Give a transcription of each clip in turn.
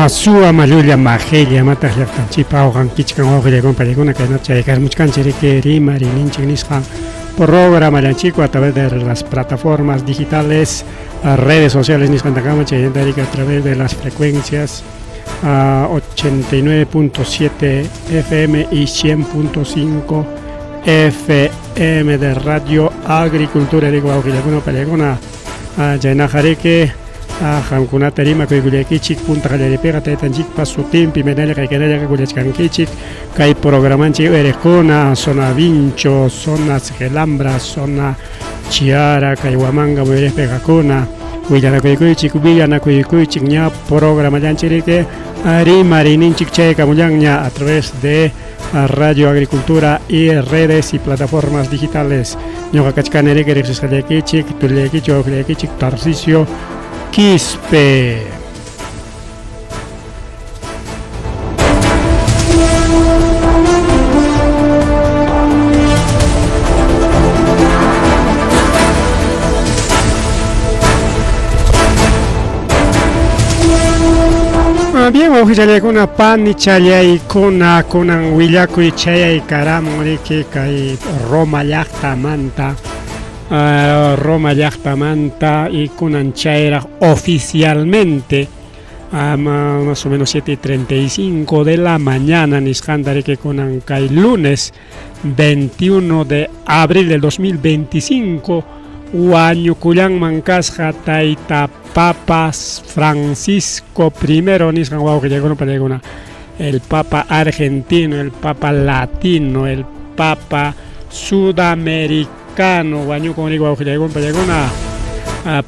Suwa mallulla majella mataq llaqtanchikpa awqan kichkan wawqillakuna paykuna kaynata chaykarmuchkanchik riki rimarininchik nisqan programallanchikku a través de las plataformas digitales, redes sociales nisqantakama chaynata riki a través de las frecuencias 89.7 FM y 100.5 FM de Radio Agricultura riki wawqillakuna paykuna chaynaqa riki qamkunata rimakuykullaykichik punta qallariypiqa taytanchikpa sutinpi imaynalla kaykanalla willachkankichik kay programanchik uyariqkuna zona Vincho, zona Celambra, zona Chiara, kay Huamanga muyuriqpiqakuna willanakuykuychik willanakuykuychik ña programallanchik riki rimariyninchik chaykamullanña a través de Radio Agricultura y redes y plataformas digitales. Ñuqa kachkani riki riqsisqallaykichik, tullaykichik, wawqillaykichik, Tarcisio Quispe. Bien, wawqichallaykuna, panichallaykuna, kunan willakuy chayaykaramun riki kay Roma llaqtamanta, Roma llaqtamanta y kunan chayraq oficialmente más o menos 7:35 de la mañana nisqanta riki kunan kay lunes 21 de abril del 2025 wañukullanman kasqa tayta Papa Francisco I nisqan wawqillaykuna pallaykuna, el Papa argentino, el Papa latino, el Papa sudamericano wañukun riki wawqillaykuna pallaykuna.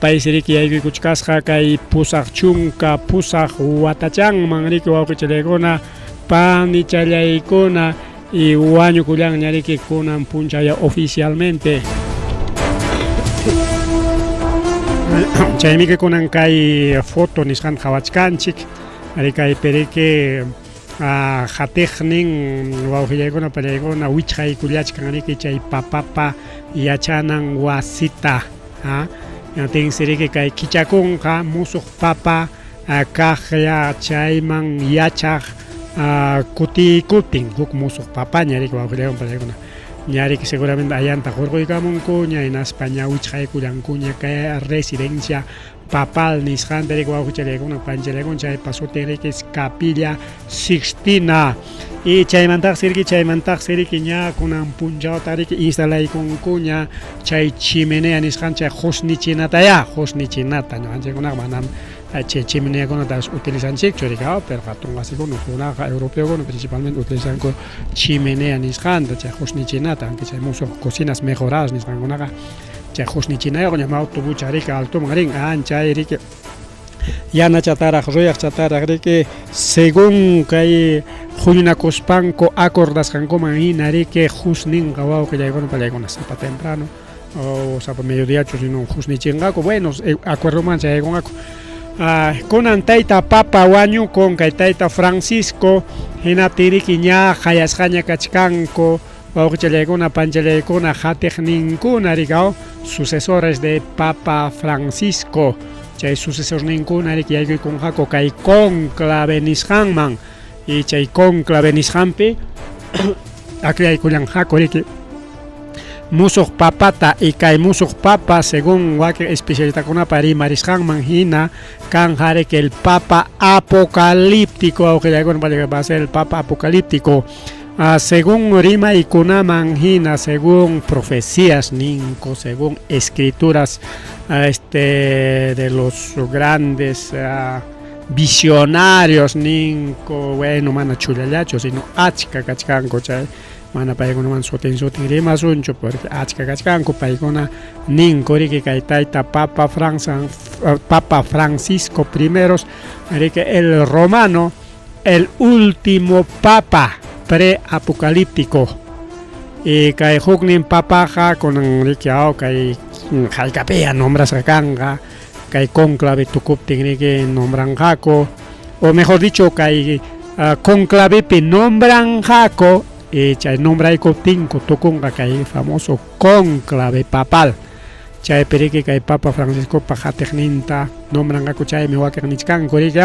Paysi riki yaykuykuchkasqa kay 88 watachanman riki wawqichallaykuna panichallaykuna y wañukullanña riki kunan punchaya oficialmente. Chaymi kunan kay foto nisqanta qhawachkanchik, ari kaypi riki qatiqnin wawqillaykuna pallaykuna wichqaykullachkan riki chay papapa yachanan wasita. Tinsi riki kay kichakunqa musuq papa kaqlla chayman yachaq kutiykutin huk musuq papaña riki wawqillaykuna pallaykuna ña riki seguramente ayanta hurquykamunkuña hinaspa ña wichqaykullankuña kay residencia papal nisqanta riki wawqichallaykuna panchallaykuna chaypa sutin riki Capilla Sixtina y chaymantaqsi riki chaymantaqsi riki ña kunan punchawta riki instalaykunkuña chay chimenea nisqan chay qusnichinatayá qusnichinata ñuqanchikkunaqa manam chay chimeneakunata utilizanchikchu riki pero hatun wasikuna kunaqa europeokuna principalmente utilizanku chimenea nisqanta chay qusnichinata aunque chay musuq cocinas mejoradas nisqankunaqa chay qusnichinayuq ñam autobucha riki altoman rin anchay riki yana chataraq ruyaq chataraq riki según kay huñunakuspanku acordasqankuman hina riki husninqa wawqillaykuna pallaykuna sapa temprano o sapa mediodiachu sino husnichinqaku bueno acuerdoman chayaykunqaku kunan tayta papa wañukun kay tayta Francisco hinaptin riki ña qayasqaña kachkanku wawqichallaykuna panchallaykuna qatiqninkuna riki sucesores de Papa Francisco chay sucesorninkuna riki yaykuykunqaku kay cónclave nisqanman y chay cónclave nisqanpi akllaykullanqaku riki musuq papata y kay musuq papa según wakin especialistakunapa rimarisqanman hina kanqa riki el papa apocalíptico wawqillaykuna va a ser el papa apocalíptico según rimaykunaman hina según profecías ninku según escrituras de los grandes visionarios ninku bueno mana chullallachu sino achka kachkanku chay mana paykunaman sutin sutin rimasunchu porque achka kachkanku paykuna ninku riki kay tayta Papa Papa Francisco I riki el romano el último papa pre-apocalíptico y kay huknin papaqa kunan riki kay hayk'apiya nombrasqa kanqa kay cónclave tukuptin riki nombranqaku o mejor dicho kay conclavepi nombranqaku y chay nombraykuptinku tukunqa kay famoso cónclave papal chaypi riki kay Papa Franciscopa qatiqninta nombranqaku chaymi wakin nichkanku riki.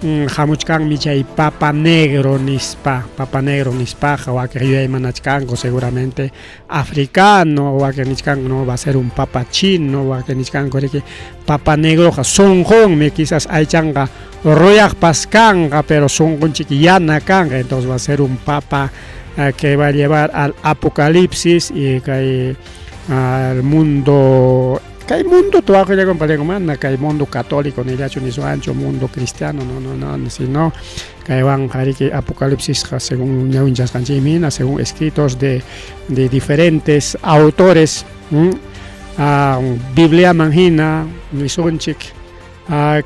Hamuchkanmi chay papa negro nispa, papa negro nispaqa wakiq yuyaymanachkanku seguramente africano, wakiq nichkanku no va a ser un papa chino, wakiq nichkanku riki papa negroqa sunqunmi quizás aychanqa ruyaqpas kanqa, pero sunqunchik yana kanqa, entonces va a ser un papa que va a llevar al apocalipsis y kay al mundo kay mundo tuwaqillakun paliku mana kay mundo católico nillachu nisuanchu mundo cristiano no no no sino kaywanqa riki apocalipsisqa según ñawinchasqanchikmi hina según escritos de, de diferentes autores Bibliaman hina nisunchik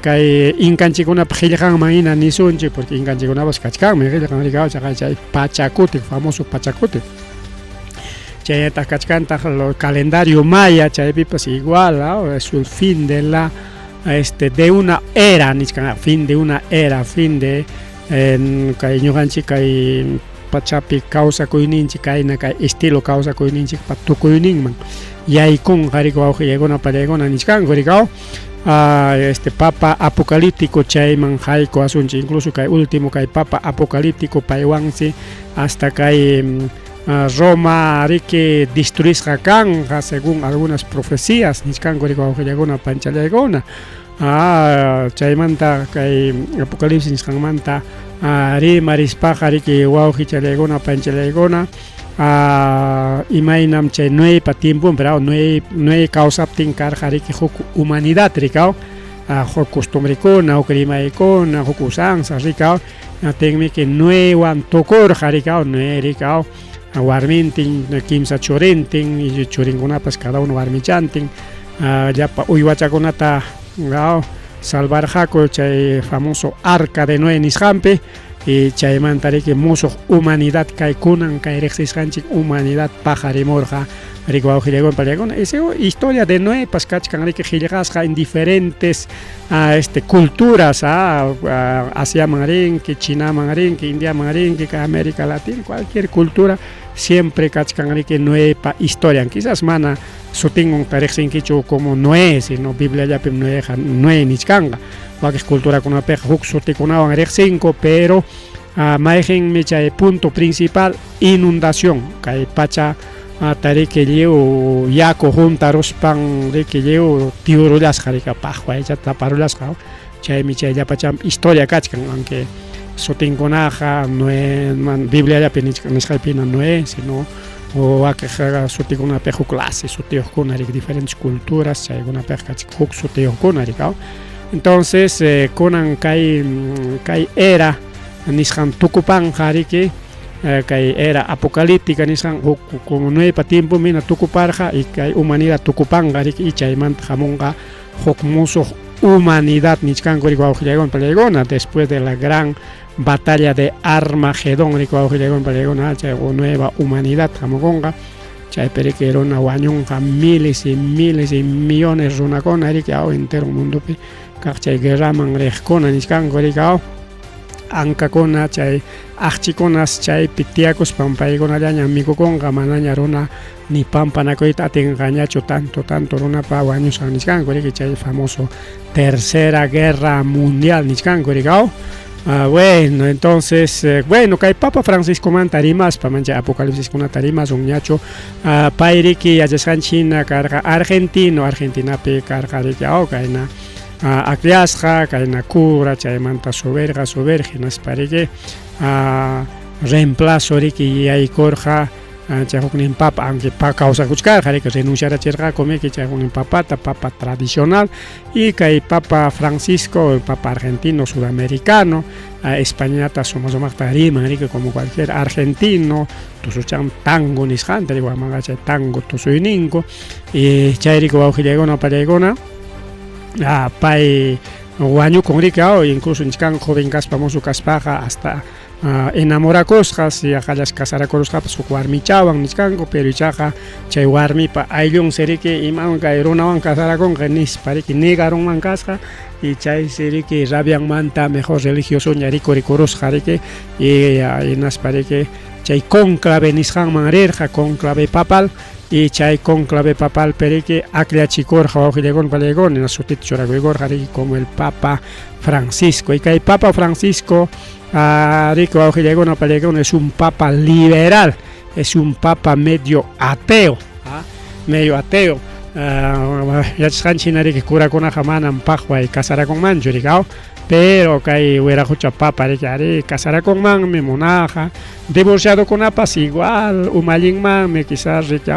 kay inkanchikkunapa qillqanman hina nisunchik porque inkanchikkunapas kachkanmi qillqan rikaw chaqa chay Pachakutik famoso Pachakutik chaynataq kachkantaq calendario maya chaypipas igual es el fin de la este de una era nichkan fin de una era fin de kay ñuqanchik kay pachapi kawsakuyninchik kayna kay estilo kawsakuyninchikpa tukuyninman yaykunqa riki wawqillaykuna pallaykuna nichkanku rikaw este papa apocalíptico chayman haykuwasunchik incluso kay último kay papa apocalíptico paywansi hasta kay Roma riki destruisqa kanqa según algunas profecías nichkanku riki wawqillaykuna panchallaykuna chaymanta kay apocalipsis nisqanmanta rimarispaqa riki wawqichallaykuna panchallaykuna imaynam chay Noeypa tiemponpi Noé Noé kawsaptin karqa riki huk humanidad rikaw huk costumbrekuna huk rimaykuna huk usanza rikaw tinmiki Noewan tukurqa rikaw Noé rikaw warmintin kimsa churintin churinkunapas cada uno warmichantin llapa uywachakunata salvarqaku chay famoso arca de Noé nisqanpi y chaymanta riki musuq humanidad kay kunan kay riqsisqanchik humanidad paqarimurqa riki wawqillaykuna pallaykuna ese historia de Noepas kachkan riki qillqasqa en diferentes este culturas Asiaman rinki Chinaman rinki Indiaman rinki kay América Latina cualquier cultura siempre kachkan riki Noepa historian quizás mana sutinwan riqsinkichu como Noé sino Bibliallapim Noeqa Noé nichkanqa wakiq culturakunapiqa huk sutikunawan riqsinku pero mayqinmi chay punto principal inundación kay pacha tariki lliw yaku huntaruspan riki lliw tiurullasqa riki paqwaychata taparullasqa chaymi chay llapachampi historia kachkan aunque sutinkunaqa Noé Bibliallapi nisqaypina Noé sino wakiq sutikunapiqa huk clase sutiyuqkuna riki diferentes culturas chaykunapiqa kachkan huk sutiyuqkuna riki entonces kunan kay kay era nisqan tukupanqa riki kay era apocalíptica nisqan huk como Noepa tiemponpi hina tukuparqa y kay humanidad tukupanqa riki y chaymanta hamunqa huk musuq humanidad nichkanku riki wawqillaykuna pallaykuna después de la gran batalla de Armagedón riki wawqillaykuna pallaykuna chay nueva humanidad hamukunqa chaypi riki runa wañunqa miles y miles y millones runakuna riki aw entero mundopi kaq chay guerraman riqkuna nichkanku riki aw ankakuna chay aqchikunas chaypi tiyakuspan paykunallaña mikukunqa manaña runa ni pampanakuyta atinqañachu tanto tanto runapa wañusqan nichkanku riki chay famoso tercera guerra mundial nichkanku riki aw bueno entonces bueno kay Papa Franciscomanta rimaspa mancha apocalipsiskunata rimasun ñachu pay riki yachasqanchik hina karqa argentino Argentinapi karqa riki aw kayna akllasqa kayna cura chaymanta subirqa subirqa hinaspa riki reemplazo riki yaykurqa chay huknin papa aunque kawsakuchkarqa riki renunciarachirqaku miki chay huknin papata papa tradicional y kay papa Francisco el papa argentino sudamericano Españata suma sumaqta riman riki como cualquier argentino tusuchan tango nisqanta riki wamanqa chay tango tusuyninku y chay riki wawqillaykuna pallaykuna pay wañukun riki incluso nichkan joven kaspa mozo kaspaqa hasta enamorakusqas yaqallas casarakurusqapas huk warmichawan nichkanku pero ichaqa chay warmipa ayllunsi riki imawan kay runawan casarakunqa nispa riki negarunman kasqa y chaysi riki rabianmanta mejor religiosoña rikurikurusqa riki y hinaspa riki chay cónclave nisqanman rirqa, cónclave papal, y chay cónclave papalpi riki akllachikurqa wawqillaykuna panillaykuna, hina sutita churakuykurqa riki como el Papa Francisco. Y kay Papa Francisco riki wawqillaykuna panillaykuna es un papa liberal, es un papa medio ateo, medio ateo. Yachasqanchik hina riki curakunaqa manam paqway casarakunmanchu riki, pero kay wiraqucha papa riki arí casarakunmanmi munaqa, divorciadokunapas igual umallinmanmi quizás riki,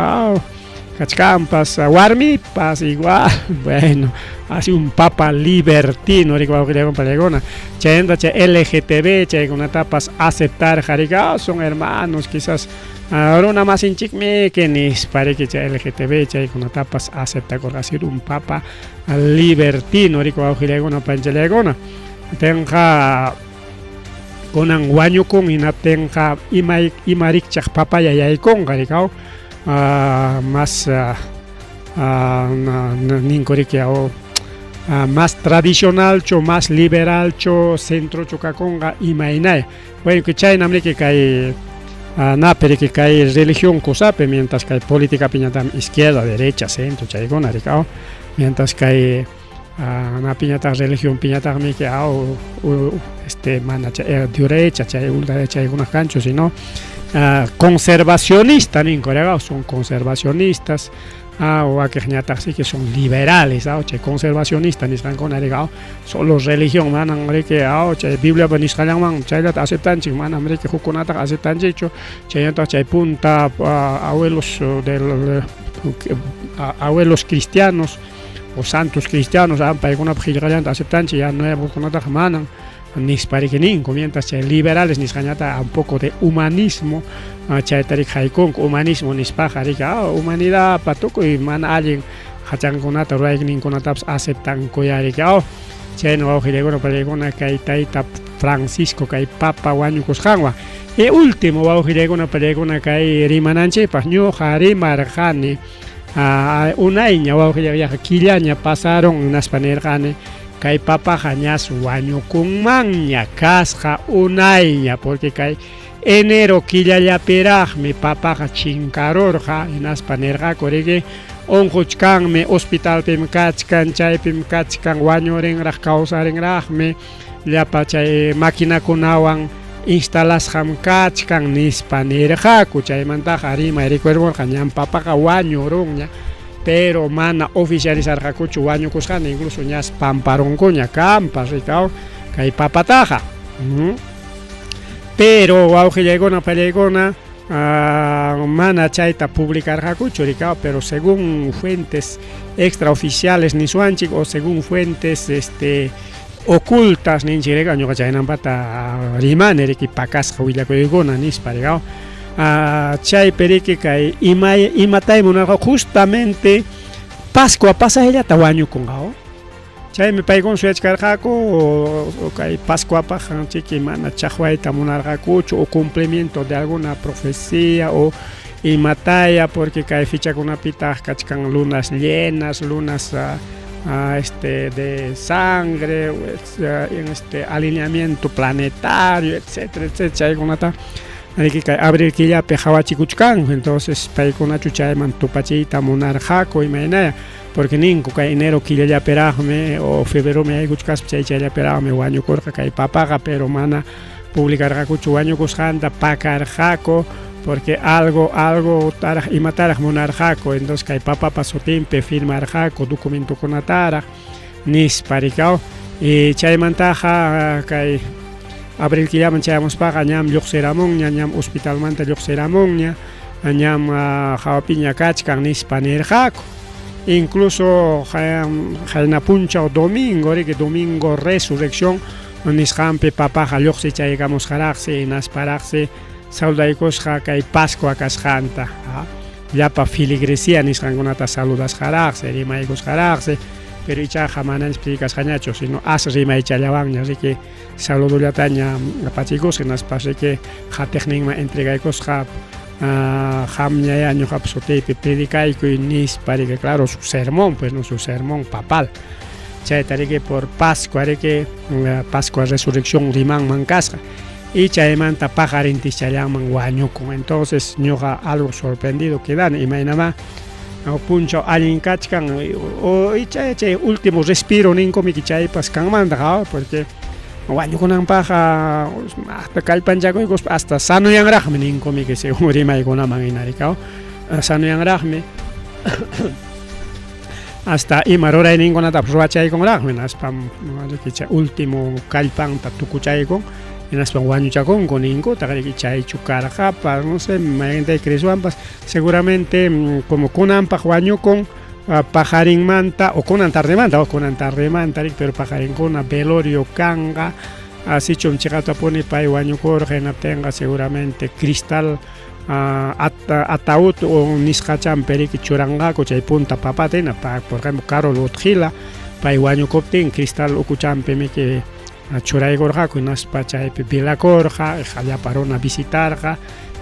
kachkanpas, warmipas igual, bueno, así un papa libertino riki wawqillaykuna panillaykuna. Chaymanta chay LGTB chaykunatapas aceptarqa riki, son hermanos quizás runa masinchikmiki nispa riki chay LGTB chaykunatapas aceptakurqa, ha sido un papa libertino riki wawqillaykuna panillaykuna. Tenqa kunan wañukun hinaptinqa ima rikchaq papaya yaykunqa riki, más ninku riki, más tradicionalchu, más liberalchu, centrochu kakunqa imaynaya. Bueno, que chaynam riki kay napi riki kay religión kusapi, mientras kay politicapiñataqmi izquierda, derecha, centro chaykuna riki, mientras kay napiñataq religionpiñataqmi que mana chay derecha chay ultraderecha chaykuna kanchu, sino conservacionista ninku, son conservacionistas, wakiqñataq sí que son liberales, chay conservacionista nisqankuna riki, solo religión manan riki, chay Bibliapa nisqallanman chayllata aceptanchik, manam riki hukkunataqa aceptanchikchu, chaynataq chay punta abuelos del abuelos cristianos o santos cristianos, paykunapa qillqallanta aceptanchik, ya nuevokunataqa manan nispa riki ninku, mientras chay liberales nisqañata un poco de humanismo chayta riki haykunku, humanismo nispaqa riki humanidadpa tukuy mana allin hachankunata rurayninkunatapas aceptankuya riki, chayna wawqillaykuna panillaykuna kay tayta Francisco kay papa wañukusqanwan. Y último wawqillaykuna panillaykuna kay rimananchikpaq ñuqa rimarqani unayña wawqillayqa killaña pasaron hinaspa nirqani kay papaqa ñas wañukunmanña kasqa unayña, porque kay enero killallapiraqmi papaqa chinkarurqa hinaspa nirqaku riki unquchkanmi, hospitalpim kachkan, chaypim kachkan, wañurinraq kawsarinraqmi, llapa chay maquinakunawan instalasqam kachkan nispa nirqaku. Chaymantaqa rimay rikurirqurqa ñam papaqa wañurunña, pero mana oficializarqakuchu wañukusqanta, incluso ñas pamparunkuña kampas rikaw kay papataqa. Pero wawqillaykuna panillaykuna mana chayta publicarqakuchu rikaw, pero según fuentes extraoficiales niswanchik o según fuentes ocultas ninchik rikaw, ñuqa chaynampata rimani riki pakasqa willakuykuna nispa rikaw. Chaypi riki kay imatay munarqa justamente Pascua pasayllata wañukunqa. Chaymi paykuna suyachkarqaku kay Pascuapaq chiki mana chaqwayta munarqakuchu o cumplimiento de alguna profecía o imataya, porque kay fechakunapitaq kachkan lunas llenas, lunas de sangre, en este alineamiento planetario, etcétera, etcétera. Chaykunata riki kay abril killapi qhawachikuchkanku, entonces paykunachu chayman tupachiyta munarqaku imaynaya, porque ninku kay enero killallapiraqmi o febreromi yaykuchkaspa chay chayllapiraqmi wañukurqa kay papaqa, pero mana publicarqakuchu wañukusqanta, pakarqaku porque algo taraq imataraq munarqaku, entonces kay papapa sutinpi firmarqaku documentokunataraq nispa rikaw. Y chaymantaqa kay abril killaman chayamuspaqa ñam lluqsiramunña, ñam hospitalmanta lluqsiramunña, ñam hawapiña kachkan nispa nirqaku. Incluso qayna punchaw domingo riki, domingo resurrección nisqanpi papaqa lluqsichaykamusqaraqsi, hinasparaqsi saludaykusqa kay Pascua kasqanta, llapa feligresía nisqankunata saludasqaraqsi, rimaykusqaraqsi, pero ichaqa mananchis predicasqañachu, sino as rimaychallawanña riki saludollataña apachikusqa, hinaspa riki qatiqninman entregaykusqa, qamñaya ñuqapa sutiypi predicaykuy nispa riki, claro, su sermón, pues no, su sermón papal. Chayta riki por Pascua riki, Pascua resurrección rimanman kasqa. Y chaymanta paqarintischallanman wañukun. Entonces ñuqa algo sorprendido quedani imaynamá punchaw allin kachkan o icha chay último respiro ninkumiki chaypas kanmantaq, porque wañukunanpaqqa hasta kallpanchakuykuspa hasta sanuyanraqmi ninkumiki según rimaykunaman hina rikaw sanuyanraqmi hasta ima rurayninkunatapas ruwachaykunraqmi hinaspam chay último kallpanta tukuchaykun hinaspam wañuchakunku ninkutaq riki chaychu karqapas no sé mayqintay creeswanpas seguramente como kunanpaq wañukun paqarinmanta o kunan tardemanta o kunan tardemanta riki pero paqarinkuna velorio kanqa sichum chiqatapuni pay wañukurqa hinaptinqa seguramente cristal ataúd o nisqachanpi riki churanqaku chay punta papata hina por ejemplo Karol Wojtyla pay wañukuptin cristal ukuchanpi miki churaykurqaku hinaspa chaypi velakurqa llapa runa visitarqa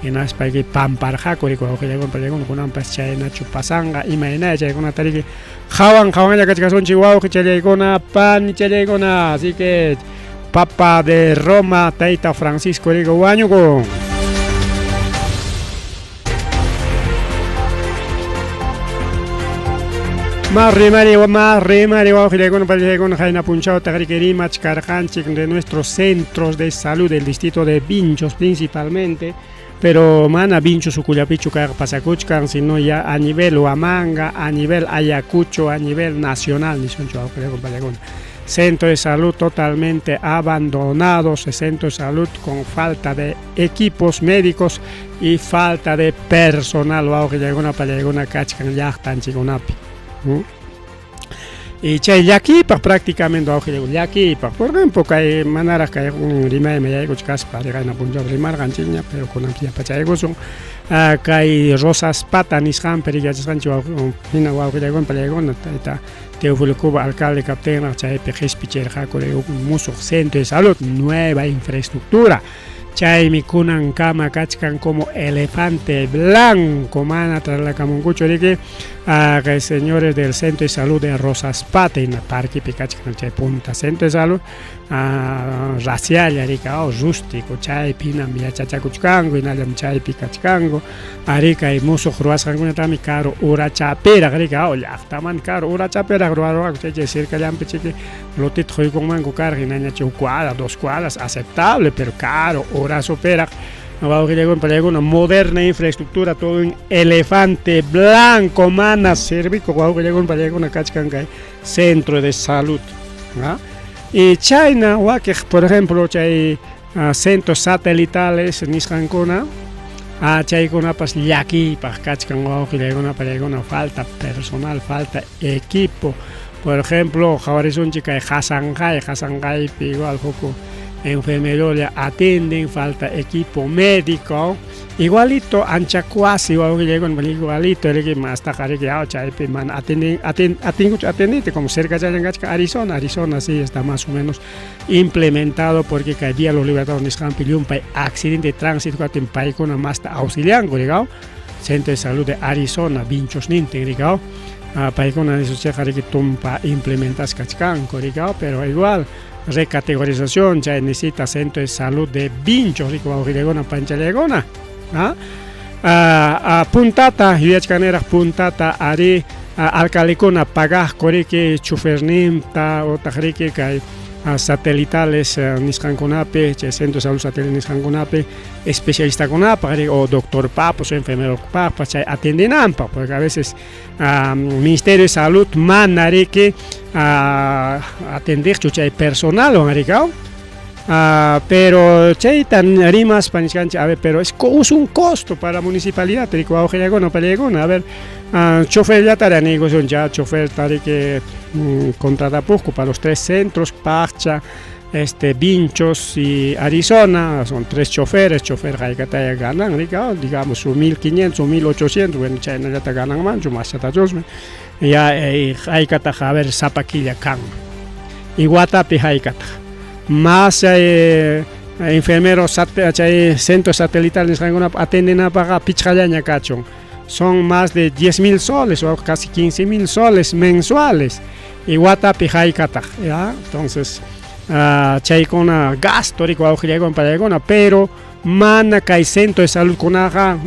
hinaspa pamparqaku riki wawqillaykuna panikuna kunanpas chaynachu pasanqa imaynaya chaykunata riki qhawan qhawanlla kachkasunchik wawqichallaykuna panichallaykuna así que Papa de Roma tayta Francisco riki wañukun. Más rimari, más rimari, wawqillaykuna panichallaykuna qayna punchawta riki rimachkarqanchik de nuestros centros de salud del distrito de Vinchos principalmente, pero mana Vinchos ukullapichu kayqa pasakuchkan, sino ya a nivel Huamanga, a nivel Ayacucho, a nivel nacional nisunchik wawqillaykuna panichallaykuna. Centro de salud totalmente abandonados, centro de salud con falta de equipos médicos y falta de personal wawqillaykuna panillaykuna kachkan llaqtanchikkunapi. Y chay llakiypaq prácticamente wawqillaykuna llakiypaq por ejemplo kay manaraq kay rimayman yaykuchkaspa qayna punchaw rimarqanchikña pero kunanpi yapachaykusun kay Rosas Pata nisqanpi yachasqanchik hina wawqillaykuna panillaykuna tayta Teófilo Cuba alcalde kaptinraq chaypi qispichirqaku musuq centro de salud nueva infraestructura chaymi kunankama kachkan como elefante blanco mana traslakamunkuchu riki kay señores del centro de salud de Rosas Pata hina parquepi kachkan chay punta centro de salud racialla riki rústico chaypi hinam yachachakuchkanku hinallam chaypi kachkanku ari kay musuq ruwasqankunatami karu urachapiraq riki llaqtamanta karu urachapiraq ruwarurqaku chay chay cercallanpi chiki lotita quykunmanku karqa hinañachu huk cuadra dos cuadras aceptable pero karu urasupiraq wawqillaykuna panillaykuna moderna infraestructura todo un elefante blanco mana servikuq wawqillaykuna panillaykuna kachkan kay centro de salud y chayna wakiq por ejemplo chay centros satelitales nisqankuna chaykunapas llakiypaq kachkan wawqillaykuna panillaykuna falta personal falta equipo por ejemplo qhawarisunchik kay Hasanqay Hasanqaypi igual huk enfermerolla atienden falta equipo médico igualito Anchacuasi wawqillaykuna igualito riki mastaqa riki chaypi mana atienden atinkuchu atendiyta como cercachallan kachkan Arizona Arizona sí está más o menos implementado porque kay Vía Los Libertadores nisqanpi llumpay accidente de tránsito kaptin paykuna masta auxilianku rikaw centro de salud de Arizona Vinchosnintin rikaw paykuna nisunchikqa riki tumpa implementasqa kachkanku rikaw pero igual recategorización chay necesita centro de salud de Vinchos riki wawqillaykuna panichallaykuna puntata yuyachkaniraq puntata ari alcaldekuna pagaqku riki choferninta utaq riki kay satelitales nisqankunapi chay centro de salud satelital nisqankunapi especialistakunapaq riki o doctorpapas o enfermeropaqpas chay atendinanpaq porque a veces Ministerio de Salud mana riki atendiqchu chay personalwan rikaw pero chayta rimaspa nichkanchik a ver pero es un costo para la municipalidad riki wawqillaykuna panillaykuna a ver choferllatara niykusun ya choferta riki contratapuqku para los tres centros Paccha Vinchos y Arizona son tres choferes chofer haykataya ganan riki digamos su 1500 o 1800 bueno chaynallata gananmanchu maschatachusmi ya haykataq a ver sapa killa kan y watapi haykataq más enfermero chay centro satelital nisqankunapi atendinapaqqa pichqallaña kachun son más de 10,000 soles o casi 15,000 soles mensuales y watapi haykataq ya entonces Chaykuna gasto riki wawqillaykuna panallaykuna pero mana kay centro de saludkunaqa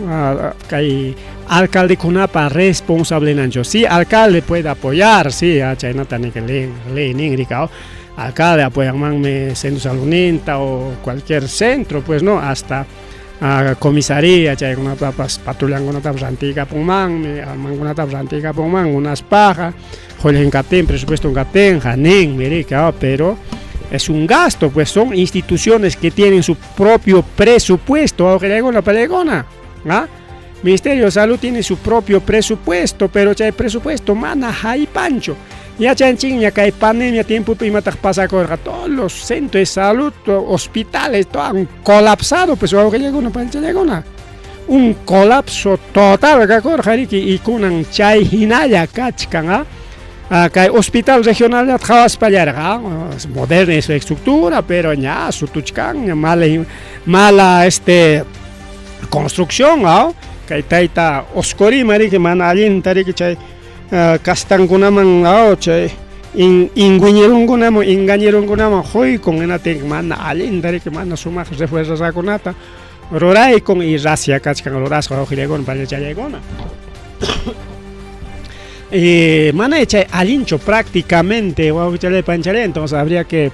kay alcaldekunapa responsablenanchu. Sí, alcalde puede apoyar, sí, chaynata niki ley nin riki alcalde apoyanmanmi centro de saludninta o cualquier centro, pues no, hasta comisaría chaykunatapas patrullankunatapas rantiykapunmanmi, armankunatapas rantiykapunman munaspaqa, qullqin kaptin, presupueston kaptinqa ninmi riki, pero es un gasto, pues son instituciones que tienen su propio presupuesto, wawqillaykuna panallaykuna, ¿ah? Ministerio de Salud tiene su propio presupuesto, pero chay presupuesto mana haypanchu. Yachanchikña kay pandemia tiempopi imataq pasakurqa, todos los centros de salud, hospitales, todo han colapsado, pues wawqillaykuna panallaykuna. Un colapso total kakurqa riki y kunan chay hinalla kachkan, ¿ah? Kay hospital regional qhawaspallarqa, moderna infraestructura, pero ña sutuchkan, mala, mala construcción, ¿ah? Kay tayta Oscorima riki mana allinta riki chay kastankunaman chay ingüiñirunkunaman engañirunkunaman quykun hinatin mana allinta riki mana sumaq refuerzakunata ruraykun y rasya kachkan rurasqa wawqillaykuna panachallaykuna. Mana chay allinchu prácticamente wawqichalay panichalay, entonces habría que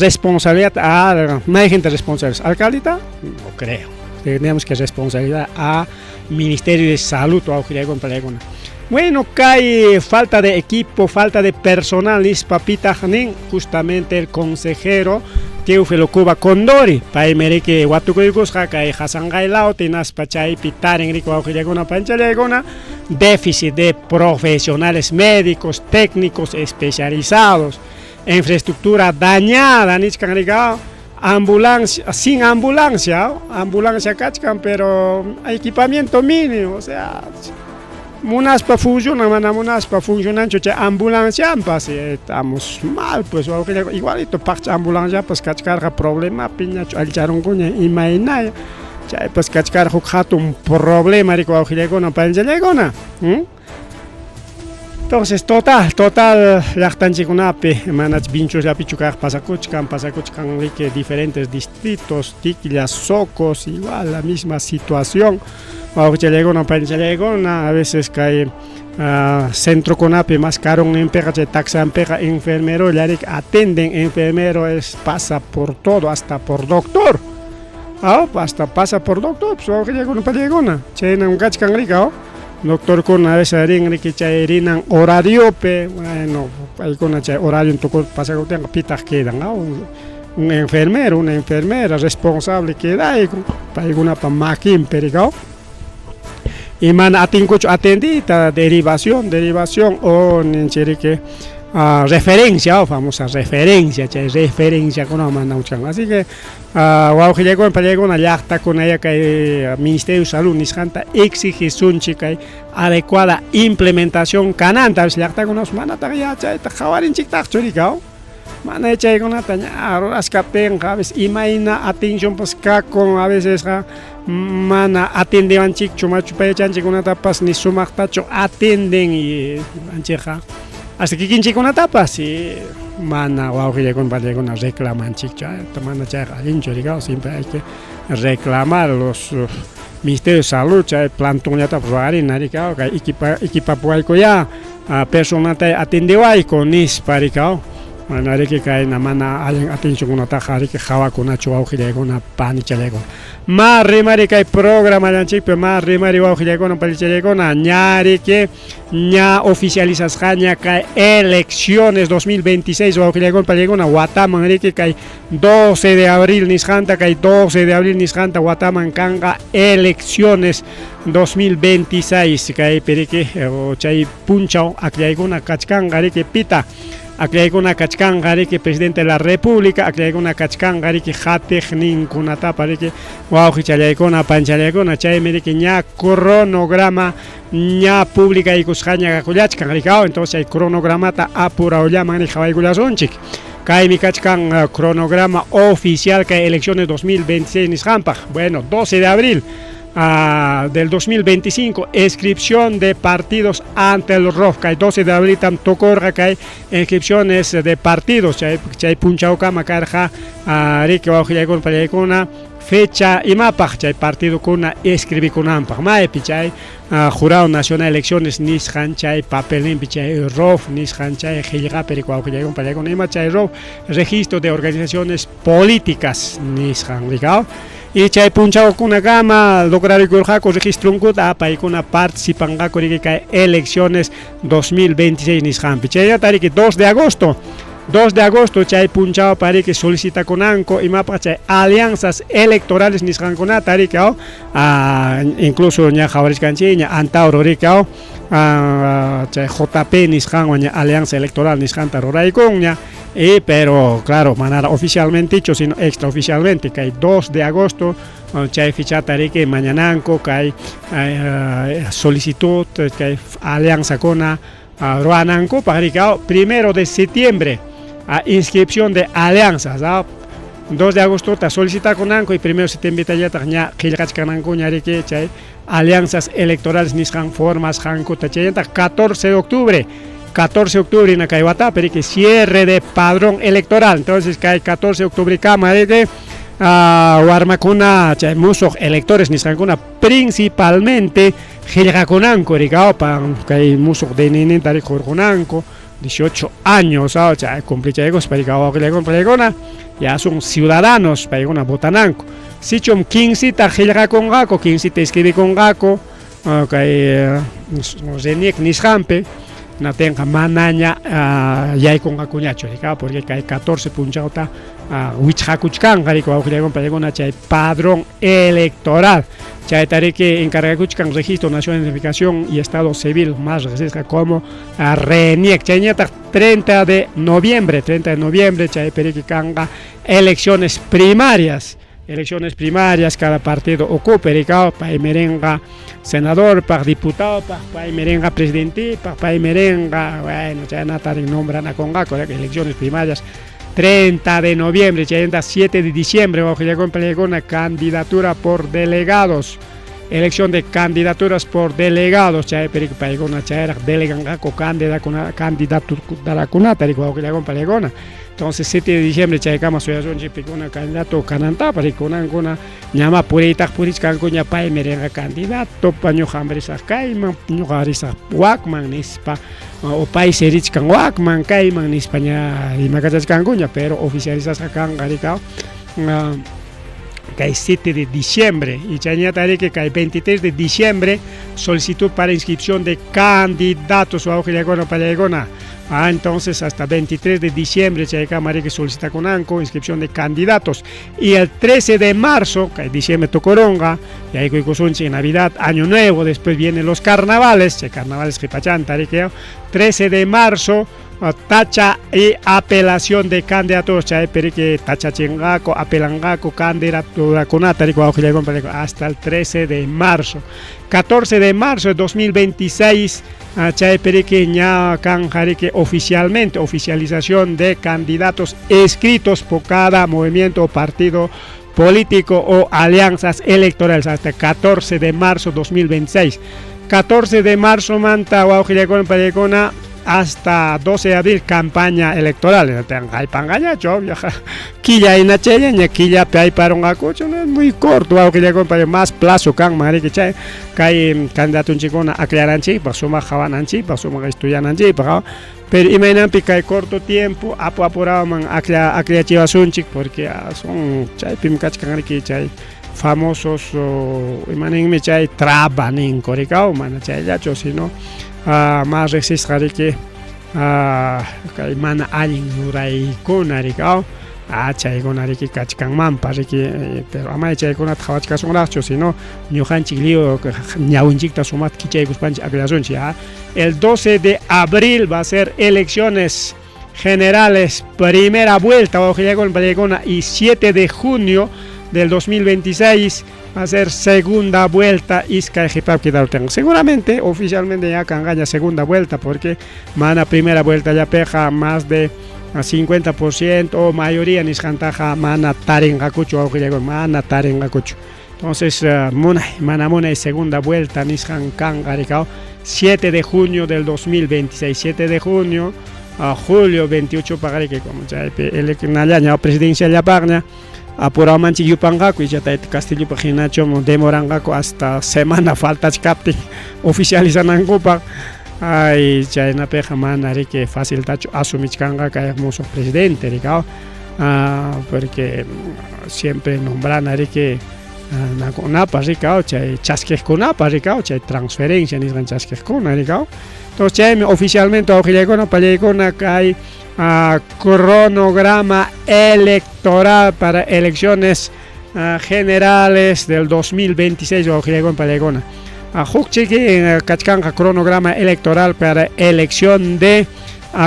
responsabilidad a no hay gente responsable. ¿Alcaldita? No creo. Tenemos que responsabilidad a Ministerio de Salud wawqillaykuna panallaykuna. Bueno, kay falta de equipo, falta de personal nispa pitaq nin justamente el consejero Teófilo Cuba Condori, paymi riki watukuykusqa kay Hasanqaylawpi hinaspa chaypi tarin riki wawqillaykuna panichallaykuna déficit de profesionales médicos, técnicos especializados, infraestructura dañada nichkan riki ambulancia, sin ambulancia, ambulancia kachkan pero equipamiento mínimo, o sea, munaspa funciona, mana munaspa funcionanchu chay ambulanciampas, estamos mal, pues igualito paqcha ambulanciapas kachkarqa problemapi ñachu allicharunkuña imaynaya, chaypas kachkarqa huk hatun problema riki wawqillaykuna panichallaykuna. Entonces, total, total, llaqtanchikkunapi manach Vinchusllapichu kaq pasakuchkan, pasakuchkan riki diferentes distritos, Ticlla, Socos, igual la misma situación. Wawqichallaykuna panichallaykuna, a veces kay centrokunapi más karunninpiqa chay taxanpiqa enfermerolla riki atenden, enfermero es pasa por todo, hasta por doctor. Hasta pasa por doctor, pues wawqillaykuna panillaykuna, chaynam kachkan riki, doctorkuna a veces rin riki chay rinan horariopi, bueno, paykuna chay horario pasakuptinqa pitaq quedan, un enfermero, una enfermera responsable quedaykun paykunapa makinpi riki. Y mana atinkuchu atendita, derivación, derivación o ninchik riki referencia, famosa referencia, chay referenciakuna mandamuchkan. Así que wawqillaykuna panillaykuna llaqtakuna kay Ministerio de Salud nisqanta exigisunchik kay adecuada implementación kananta, a veces llaqtakunapas manataq yachayta qhawarinchiktaqchu riki, mana chaykunata ña rurashkaptinqa a veces imayna atencionpas kakun, a vecesqa mana atendewanchikchu machu payachanchikkunatapas ni sumaqtachu atenden y anchikqa hasta kikinchikkunatapas y mana wawqillaykuna panillaykuna reclamanchikchu, mana chayqa allinchu riki, siempre hay que reclamar los Ministerio de Salud chay plantonllatapas rurarina riki, kay equipapuwaykuyá personata atendiwayku nispa riki, mana riki kayna mana allin atencionkunataqa riki hawakunachu wawqillaykuna panichallaykuna. Ma rimari kay programallanchikpi ma rimari wawqillaykuna panichallaykuna ña riki ña oficializasqaña kay elecciones 2026 wawqillaykuna panillaykuna wataman riki kay 12 de abril nisqanta kay 12 de abril nisqanta wataman kanqa elecciones 2026 kaypi riki chay punchaw akllaykuna kachkanqa riki pita aklaykuna kachkanqa riki presidente de la república aklaykuna kachkanqa riki hatiqninkunatapa riki wawqichallaykuna panichallaykuna chaymi riki ña cronograma ña publicaykusqaña kakullachkan riki entonces chay cronogramata apurawllaman riki qhawaykullasunchik kaymi kachkan cronograma oficial kay elecciones 2026 nisqanpaq. Bueno, 12 de abril. Del 2025, inscripción de partidos ante el ROF. Kay 12 de abril tam tukurqa kay inscripciones de partidos. Chay chay punchawkama karqa riki wawqillaykuna pallaykuna fecha imapaq chay partidokuna inscribikunanpaq maypi chay Jurado Nacional de Elecciones nisqan chay papelninpi chay ROF nisqan chay qillqapi riki wawqillaykuna pallaykuna ima chay ROF, Registro de Organizaciones Políticas nisqan rikaw. Y chay punchawkunakama lograrikurqaku registronkuta, paykuna participanqaku riki kay elecciones 2026 nisqanpi. Chaynata riki 2 de agosto, 2 de agosto chay punchawpa riki solicitakunanku imapaq chay alianzas electorales nisqankunata riki, incluso ña qhawarichkanchikña Antauro riki, chay JP nisqanwan ña alianza electoral nisqanta ruraykunña. Y pero claro, manara oficialmente sino extraoficialmente kay 2 de agosto chay fechata riki mañananku kay solicitud kay alianzakuna ruwanankupaq riki. 1 de septiembre inscripción de alianzas. 2 de agostota solicitakunanku y 1 de septiembre ña qillqachkanankuña riki chay alianzas electorales nisqan formasqankuta. Chaynataq 14 de octubre, 14 de octubre na kay watapi riki cierre de padrón electoral. Entonces kay 14 de octubre kama riki warmakuna chay musuq electores nisqankuna principalmente qillqakunanku riki, kay musuq DNI riki hurqunanku 18 años chay cumplichaykuspa riki wawqillaykuna ya son ciudadanos, paykuna votananku. Sichum 15 ta qillqakunqaku, 15 ta escribikunqaku kay RENIEC nisqanpi, natinqa manaña yaykunqakuñachu riki, porque kay 14 punchawta wichqakuchkanqa riki wawqillaykuna paykuna chay padrón electoral. Chayta riki encargakuchkan Registro Nacional de Identificación y Estado Civil, más reqsisqa como RENIEC. Chayñataq 30 de noviembre, 30 de noviembre chaypi riki kanqa elecciones primarias, elecciones primarias, cada partido ocupa rikaw paymi rinqa senadorpaq, diputadopaq, paymi rinqa presidentipaq, paymi rinqa, bueno, chaynata nombranakunqaku elecciones primarias 30 de noviembre. Chaynata 7 de diciembre, wawqillaykuna, candidatura por delegados, elección de candidaturas por delegados. Chaypi riki paykuna chayraq deleganqaku candidaturakunata riki wawqillaykuna pallaykuna. Entonces 7 de diciembre chaykama suyasunchik pikuna candidato kanantapas. Rikunankuna ñama puriytaq purichkankuña, paymi rinqa candidato, pa ñuqam risaq kayman, ñuqa risaq wakman nispa, o paysi richkan wakman kayman nispa ña rimakachachkankuña, pero oficializasqa kanqa rikaw kay 7 de diciembre. Y chayñata riki kay 23 de diciembre solicitud para inscripción de candidatos, wawqillaykuna pallaykuna. Entonces hasta 23 de diciembre chaykama riki solicitakunanku inscripción de candidatos. Y el 13 de marzo, kay diciembre tukurunqa, yaykuykusunchik Navidad, Año Nuevo, después vienen los carnavales, chay carnavales qhipachanta riki. 13 de marzo tacha y apelación de candidatos, chaypi riki tachachinqaku, apelanqaku candidaturakunata riki wawqillaykuna hasta el 13 de marzo. 14 de marzo de 2026 chaypi riki ña kanja riki oficialmente oficialización de candidatos escritos por cada movimiento o partido político o alianzas electorales hasta 14 de marzo 2026. 14 de marzo manta, wawqillaykuna pallaykuna, hasta 12 de abril campaña electoral. Haypanqañachu, killa hinachallaña, killapi hayparunqakuchu, es muy corto, wawqillaykuna, más plazo kanman riki chay kay candidatunchikkuna akllaranchikpaq, sumaq qawananchikpaq, sumaq estudiananchikpaq. Pero imaynanpi kay corto tiempo apu apuraman aklla akllachiwasunchik, porque son chaypim kachkan riki chay famosos, imaninmi chay traba ninku rikaw, mana chayllachu, sino más riqsisqa riki kay mana allin ruraykuna rikaw, chaykuna riki kachkanmanpas riki. Pero amay chaykunata qhawachkasunraqchu, sino ñuqanchik lliw ñawinchikta sumaqta kichaykuspanchik akllasunchik. El 12 de abril va a ser elecciones generales, primera vuelta, y 7 de junio del 2026 va a ser segunda vuelta. Iskay. Seguramente oficialmente ya kanqaña segunda vuelta, porque mana primera vuelta ya peja más de 50% o mayoría nisqantaqa mana tarinqakuchu, wawqillaykuna, mana tarinqakuchu. Entonces, munay, mana munay segunda vuelta nisqan kanqa rikaw 7 de junio del 2026, 7 de junio a julio 28 paqariki como chaypi eleccionallaña presidenciallapaqña apurawmanchik yupanqaku icha tayta Castillopaq hinachu demoranqaku hasta semana faltachkaptin oficializanankupaq. Ay, chaynapiqa mana riki faciltachu asumichkanqa kay musuq presidente rikaw porque siempre nombrana riki nakunapa rikaw chay chaskiqkunapa rikaw chay transferencia nisqan chaskiqkuna rikaw. Entonces chaymi oficialmente wawqillaykuna pallaykuna kay cronograma electoral para elecciones generales del 2026 wawqillaykuna pallaykuna. Huk chiki kachkanqa cronograma electoral para elección de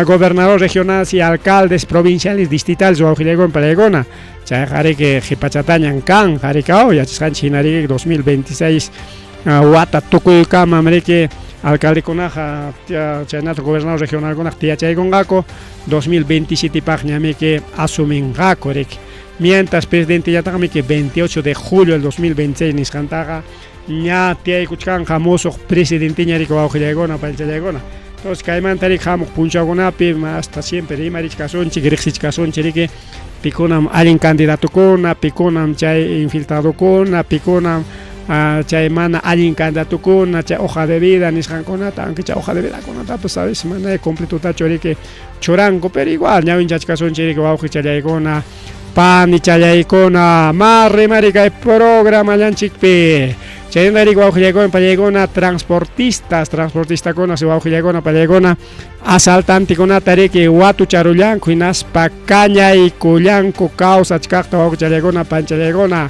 gobernador regionales y alcaldes provinciales distritales wawqillaykuna pallaykuna. Chayqa riki qhipachatañan kanqa rikaw yachasqanchik hina riki 2026 wata tukuykamam riki alcaldekunaqa chaynataq gobernador regionalkunaqa tiyachaykunqaku 2027paqñamiki asuminqaku riki. Mientras presidentellataqmi 28 de julio del 2026 nisqantaqa ña tiyaykuchkanqa musuq presidenteña riki wawqillaykuna paychallaykuna. Entonces kaymanta riki hamuq punchawkunapi hasta siempre rimarichkasunchik riqsichkasunchik riki pikunam allin candidatokuna, pikunam chay infiltradokuna, pikunam chay mana allin candidatokuna, chay hoja de vida nisqankunata, aunque chay hoja de vidakunatapas sabes mana completotachu riki churanku, pero igual ñawinchachkasunchik riki wawqichallaykuna, panichallaykuna, ma rimari kay programallanchikpi. Chaynata riki wawqillaykuna pallaykuna transportistas, transportistakuna si wawqillaykuna pallaykuna asaltantekunata riki watucharullanku hinaspa kañaykullanku kawsachkaqta wawqichallaykuna panchallaykuna.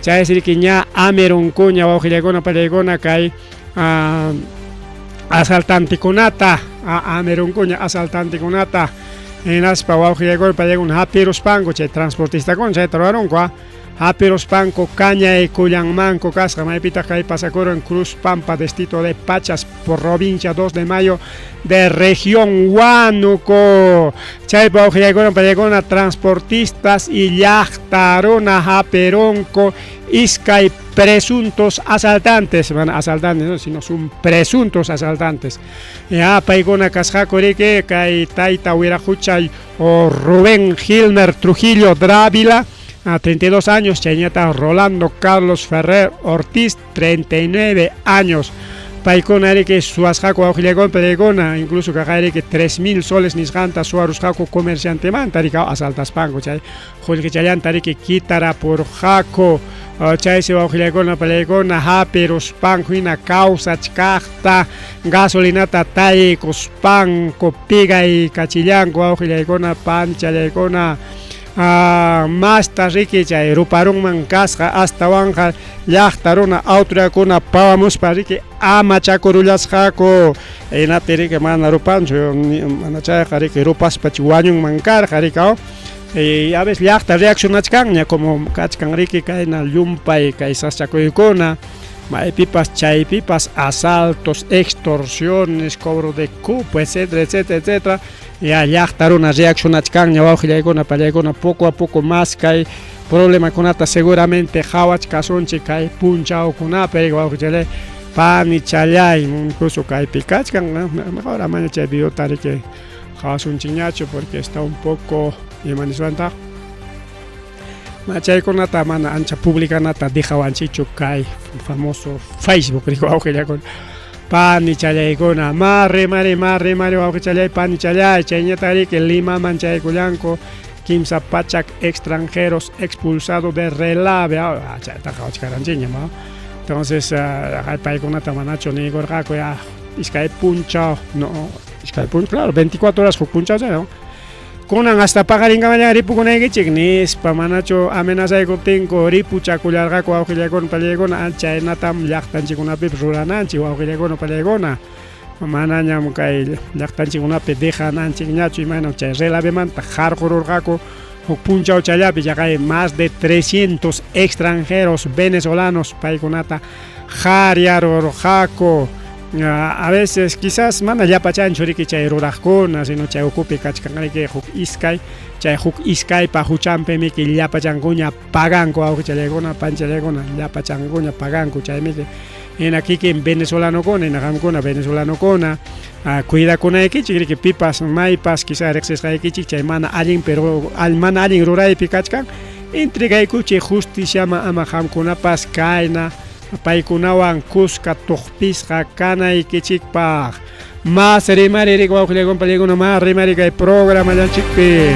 Chaysi riki ña amirunkuña wawqillaykuna pallaykuna kay asaltantekunata amirunkuña asaltantekunata hinaspa wawqillaykuna pallaykuna hapiruspanku chay transportistakuna chayta rurarunku hapiruspanku kañaykullanmanku kasqa maypitaq kay pasakuran Cruz Pampa distrito de Pachas provincia 2 de Mayo de región Huánuco. Chaypa wawqillaykuna pallaykuna transportistas y llaqta runa hapirunku iskay presuntos asaltantes, mana asaltantes no, sino son presuntos asaltantes. Ya paykuna kasqaku riki kay tayta Wiraqucha o Rubén Gilmer Trujillo Drávila a 32 años, chayñata Rolando Carlos Ferrer Ortiz 39 años. Paykuna riki suwasqaku wawqillaykuna pallaykuna incluso kaqay riki 3000 soles nisqanta suwarusqaku comerciantemanta riki asaltaspanku chay qullqichallanta riki kitarapurqaku. Chaysi wawqillaykuna pallaykuna hapiruspanku hina kawsachkaqta gasolinata taykuspanku pigaykachillanku wawqillaykuna panchallaykuna. Masta riki chay ruparunman kasqa astawanqa llaqta runa autoridadkuna pawamuspa riki amachakurullasqaku hinapi riki mana rupanchu mana chayqa riki rupaspa wañunman karqa riki y a veces llaqta reaccionachkanña como kachkan riki kayna llumpay kay sasachakuykuna maypipas chaypipas asaltos, extorsiones, cobro de cupo, etcétera, etcétera, etcétera. Ya llaqta runa reaccionachkanña wawqillaykuna pallaykuna poco a poco más kay problemakunata seguramente qhawachkasunchik kay punchawkunapi wawqichalay panichalay incluso kaypi kachkan mejor amaña chay videota riki qhawasunchikñachu porque está un poco ima niswantaq chaykunata mana ancha publicanata dejawanchikchu kay famoso Facebook riki wawqillakuna panichallaykuna ma rimari ma rimari wawqichallay panichallay chayñata riki Limaman chaykullanku kimsa pachak extranjeros expulsados de relave chayta qhawachkaranchikña ma entonces paykunata manachu niykurqaku ya iskay punchaw no iskay punchaw claro 24 horas huk punchaw chay no kunan hasta paqarinkamalla ripukunaykichik nispa manachu amenazaykuptinku ripuchakullarqaku wawqillaykuna pallaykuna chaynatam llaqtanchikkunapipas rurananchik wawqillaykuna pallaykuna manañam kay llaqtanchikkunapi dejananchikñachu imaynam chay relavemanta qarqururqaku huk punchawchallapi chaqay más de 300 extranjeros venezolanos paykunata qaryarurqaku. A veces quizás mana llapachanchu riki chay ruraqkuna sino chay ukupi kachkan riki huk iskay. Chay huk iskaypa huchanpimiki llapachankuña paganku wawqichallaykuna panchallaykuna llapachankuña paganku chaymiki hina kikin venezolanokuna hina qamkuna venezolanokuna cuidakunaykichik riki pipas maypas quizá riqsisqaykichik chay mana allin pero mana allin ruraypi kachkan entregaykuchik justiciaman ama qamkunapas kayna paykunawan kuska tuqpisqa kanaykichikpaq. Mas rimaririk wawqillakuna pallaykuna mas rimari kay programallanchikpi.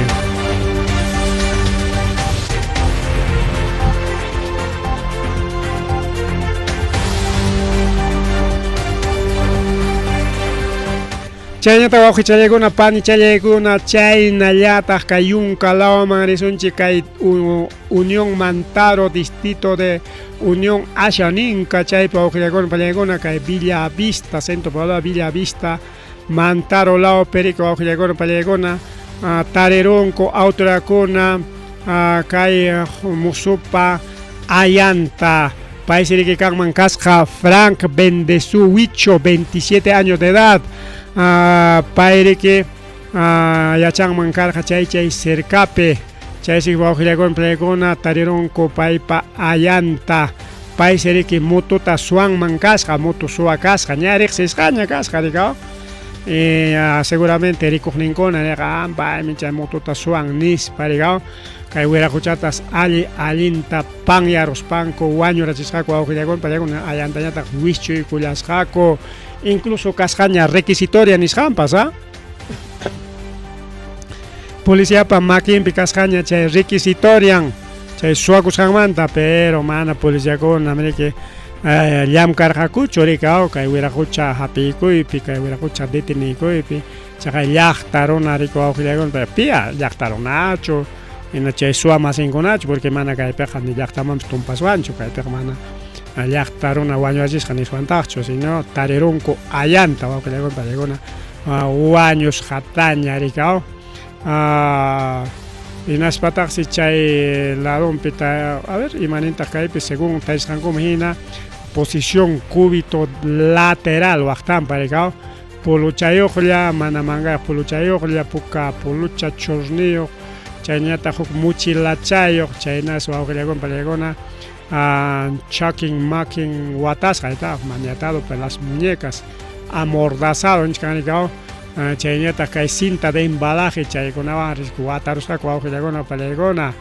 Chaynata wawqichallaykuna panichallaykuna chaynallataq kay yunka lawman risunchik kay Unión Mantaro distrito de Unión Ashaninka chaypi wawqillakuna pallaykuna kay Villa Vista centro poblado Villa Vista Mantaro law perico wawqillakuna pallaykuna tarirunku autoridadkuna kay musupa ayanta paysi riki kanman kasqa Frank Bendezú Huicho 27 años de edad pay riki yachanman karqa chay chay cercapi chaysi wawqillakuna pallaykuna tarirunku paypa ayanta paysi riki motuta suwanman kasqa moto suwa kasqa ña riqsisqaña kasqa rikaw seguramente rikuqninkuna nirqa paymi chay motuta suwan nispa rikaw kay wiraquchatas alli allinta panyaruspanku wañurachisqaku wawqillakuna pallaykuna ayantañataq wischuykullasqaku incluso kasqaña requisitoria nisqanpas a policiapa makinpi kasqaña chay requisitorian chay suwakusqanmanta pero mana policiakuna riki llamkarqakuchu rikaw kay wiraqucha hapiykuypi kay wiraqucha detenikuypi chaqa llaqta runa riku wawqillakuna pia llaqta runachu hina chay suwa masinkunachu porque mana kaypiqa ni llaqtamanpas tumpaswanchu kaypiqa mana llaqta runa wañurachisqa niswantaqchu sino tarirunku ayanta wawqillakuna paykuna wañusqataña rikaw hinaspataqsi chay ladonpi a ver imanintaq kaypi según tarisqankuman hina posición cúbito lateral waqtanpa rikaw puluchayuqlla mana mangayuq puluchayuqlla puka pulucha churniyuq chayñataq huk muchilachayuq chaynas wawqillakuna pallaykuna chakin makin watasqa ayta maniatado por las muñecas amordazado nichkan rikaw chayñataq kay cinta de embalaje chaykunawan watarusqaku wawqillakuna pallaykuna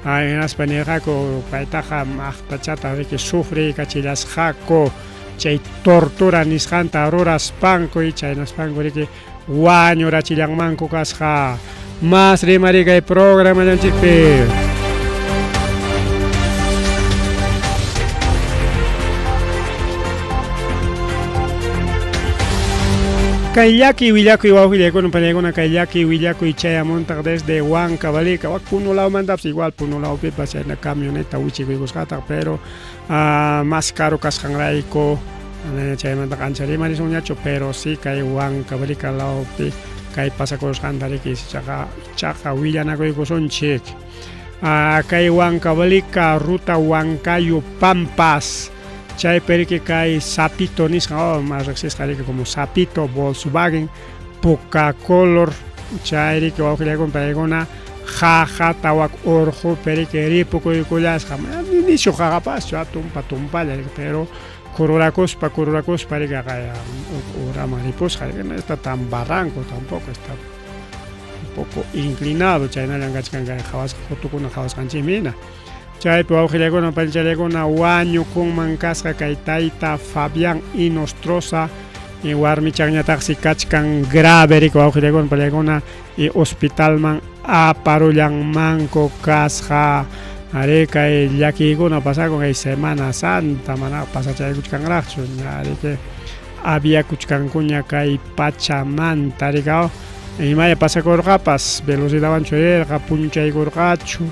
hinaspa nirqaku paytaqa maqtachata riki sufriykachillasqaku chay tortura nisqanta ruraspanku chaynaspanku riki wañurachillanmanku kasqa mas rimari kay programallanchikpi. Kay llaki willakuy wawqillaykuna pañaykuna kay llaki willakuy chayamuntaq desde Huancavelica wak Puno lawmantapas igual Puno lawpipas chayna camioneta wichikuykusqataq pero mas caro kasqanrayku chaymantaqa ancha rimarisunñachu pero sí kay Huancavelica lawpi kay pasakusqanta riki ichaqa ichaqa willanakuykusunchik kay Huancavelica ruta Huancayo Pampas chaypi riki kay Sapito nisqa oh mas riqsisqa riki como Sapito Volkswagen puka color chay riki wawqillaykuna paykuna qaqata wak urqupi riki ripukuykullasqa ni nishu qaqapaschu tumpa tumpalla pero kururakuspa kururakuspa riki uraman ripusqa no está tan barranco tampoco está un poco inclinado chaynallan kachkan kay qhawasqa fotukuna qhawasqanchikmi hina chaypi wawqillaykuna panchallaykuna wañukunman kasqa kay tayta Fabián Inostroza y warmichanñataqsi kachkan grave riki wawqillaykuna pallaykuna y hospitalman aparullanmanku kasqa ari kay llakiykuna pasakun kay Semana Santa mana pasachaykuchkanraqchu ña riki aviakuchkankuña kay pachamanta rikaw imaya pasakurqapas velocidadwanchu rirqa puñuchaykurqachu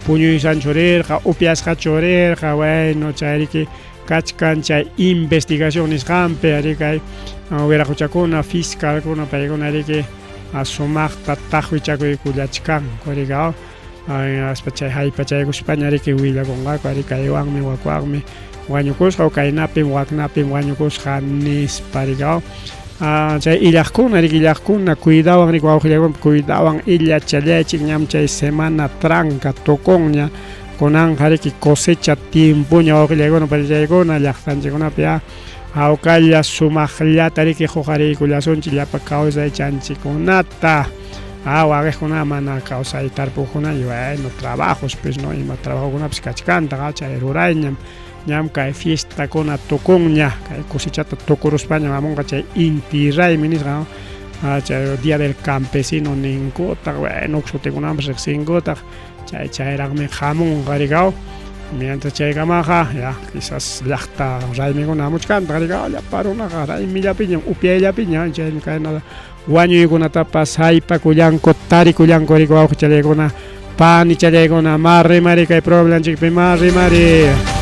puñuysanchu rirqa upiasqachu rirqa bueno chay riki kachkan chay investigación nisqanpi ari kay wiraquchakuna fiscalkuna paykuna riki sumaqta taqwichakuykullachkanku rikaw hinaspa chay haypachaykuspaña riki willakunqaku ari kaywanmi wakwanmi wañukusqa o kaynapim waknapim wañukusqa nispa rikaw. Chay illaqkuna riki illaqkuna cuidawan riki wawqillaykuna cuidawan illachallaychik ñam chay semana tranca tukunña kunanqa riki cosecha tiempoña wawqillaykuna panichaykuna llaqtanchikkunapi ya hawkalla sumaqllata riki huqariykullasunchik llapa kawsaychanchikkunata ah waqiqkuna mana kawsay tarpuqkuna y bueno trabajos pues no ima trabajokunapis kachkantaq chay rurayñam Ñam kay fiestakuna tukunña, kay cosechata tukuruspañam hamunqa chay inti raymi nisqa, chay día del campesino ninkutaq, bueno, huk sutikunapas riqsinkutaq, chay chayraqmi hamunqa rikaw. Mientras chaykamaqa, ya, quizás llaqta raymikuna hamuchkantaq rikaw, llapa runaqa raymillapiñam, upyayllapiñam, chaymi kayna wañuykunatapas haypakullanku, tarikullanku rikaw wawqichallaykuna. Panichallaykuna, ma rimari kay problemanchikpi, ma rimari.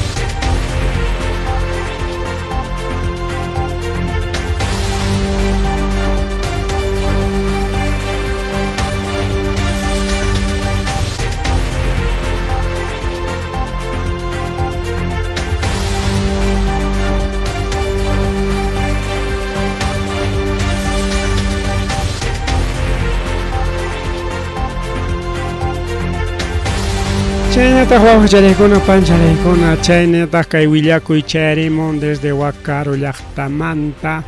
Chaynataq wawqicharaykuna pancharaykuna chaynataq kay willakuy chayarimun desde Huacaru llaqtamanta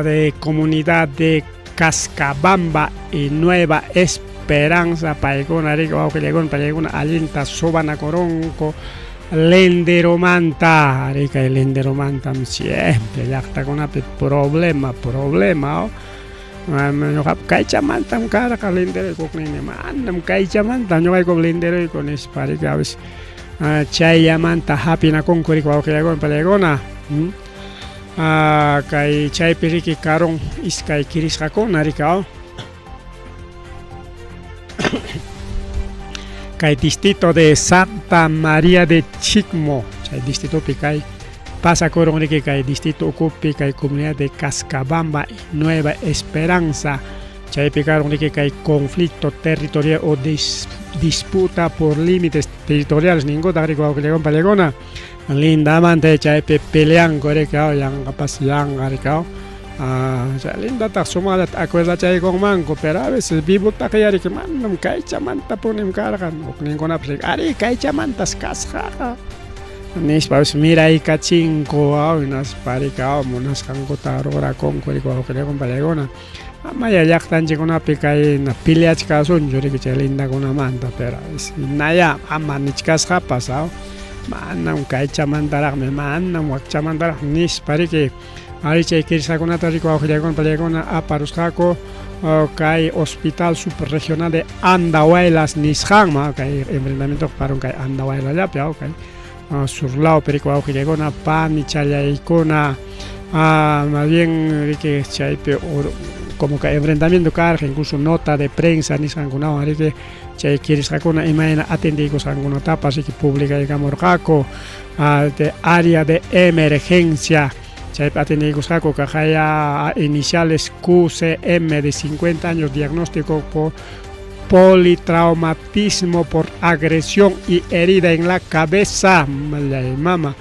de comunidad de Cascabamba y Nueva Esperanza paykuna riki wawqillaykuna pachaykuna allinta subanakurunku linderomanta ari kay linderomantam siempre llaqtakunapi problema problema Ñuqaqa kaychamantam karqa linderoyku hukninmi manam kaychamanta ñuqayku linderoyku nispa riki a veces chayllamanta hapinakunku riki wawqillaykuna panillaykuna kay chaypi riki karun iskay kirisqakuna riki kay distrito de Santa María de Chicmo chay distritopi kay Pasakurun riki kay distrito ukupi kay comunidad de Cascabamba y Nueva Esperanza chaypi karun riki kay conflicto territorial o disputa por límites territoriales ninkutaq riki wawqillakuna pallakuna lindamanta chaypi peleanku riki yanqapas yanqa riki chay lindataq sumaqllata acuerdachaykunmanku pero a veces vivotaq riki manam kaychamantapunim karqan hukninkunapas riki arí kaychamantas kasqaqa Nispa miraykachinku hinaspa riki munasqankuta rurakunku riki wawqillakuna pallaykuna amaya llaqtanchikkunapi kay peleachkasunchu riki chay lindakunamanta pero hinaya ama nichkasqapas manam kaychamantaraqmi manam wakchamantaraqmi nispa riki ari chay kirisqakunata riki wawqillakuna pallaykuna aparusqaku kay hospital subregional de Andahuaylas nisqanman kay enfrentamientoqa parun kay Andahuaylallapi kay sur lawpi riki wawqillaykuna panichallaykuna más bien riki chaypi como que enfrentamiento karqa incluso nota de prensa nisqankunawan riki chay kirisqakuna imayna atendiykusqankunatapas riki publicaykamurqaku de área de emergencia Chaypi atendiykusqaku kaqaya iniciales QCM de 50 años diagnóstico por politraumatismo por agresión y herida en la cabeza. Mallay mama.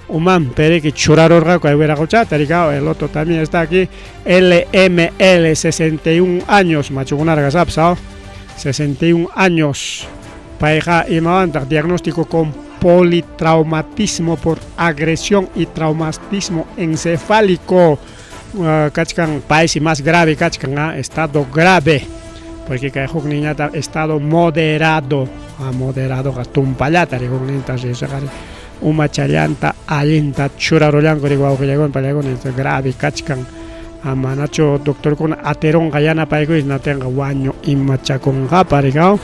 Uman periki churarurqaku ay wiraqochata rikao el otro también está aquí LML 61 años machukunarqa sapsa 61 años payqa imawantaq diagnóstico con politraumatismo por agresión y traumatismo encefálico kachkan paysi más grave kachkan estado grave porque kay hukninñataq estado moderado moderadoqa tumpallata ri hukninta risqa umachallanta allinta churarullanku ri wawqillaykuna pallaykuna grave kachkan manachu doctorkuna atirunqa yanapaykuy natinqa wañu imachakunqapa rikaw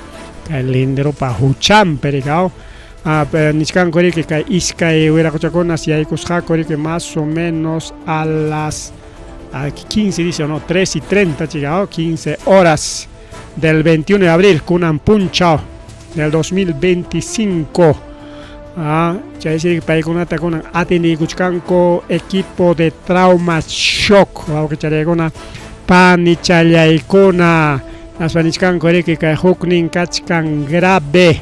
kay linderopa huchanpi rikaw nichkanku riki kay iskay wiraqochakunas yaykusqaku riki más o menos a las 15 dice no 3 y 30 chica 15 horas del 21 de abril kunan punchaw del 2025 chaysi paykunata kunan atendiykuchkanku equipo de trauma shock wawqicharaykuna panichallaykuna aspa nichkanku riki kay huknin kachkan grave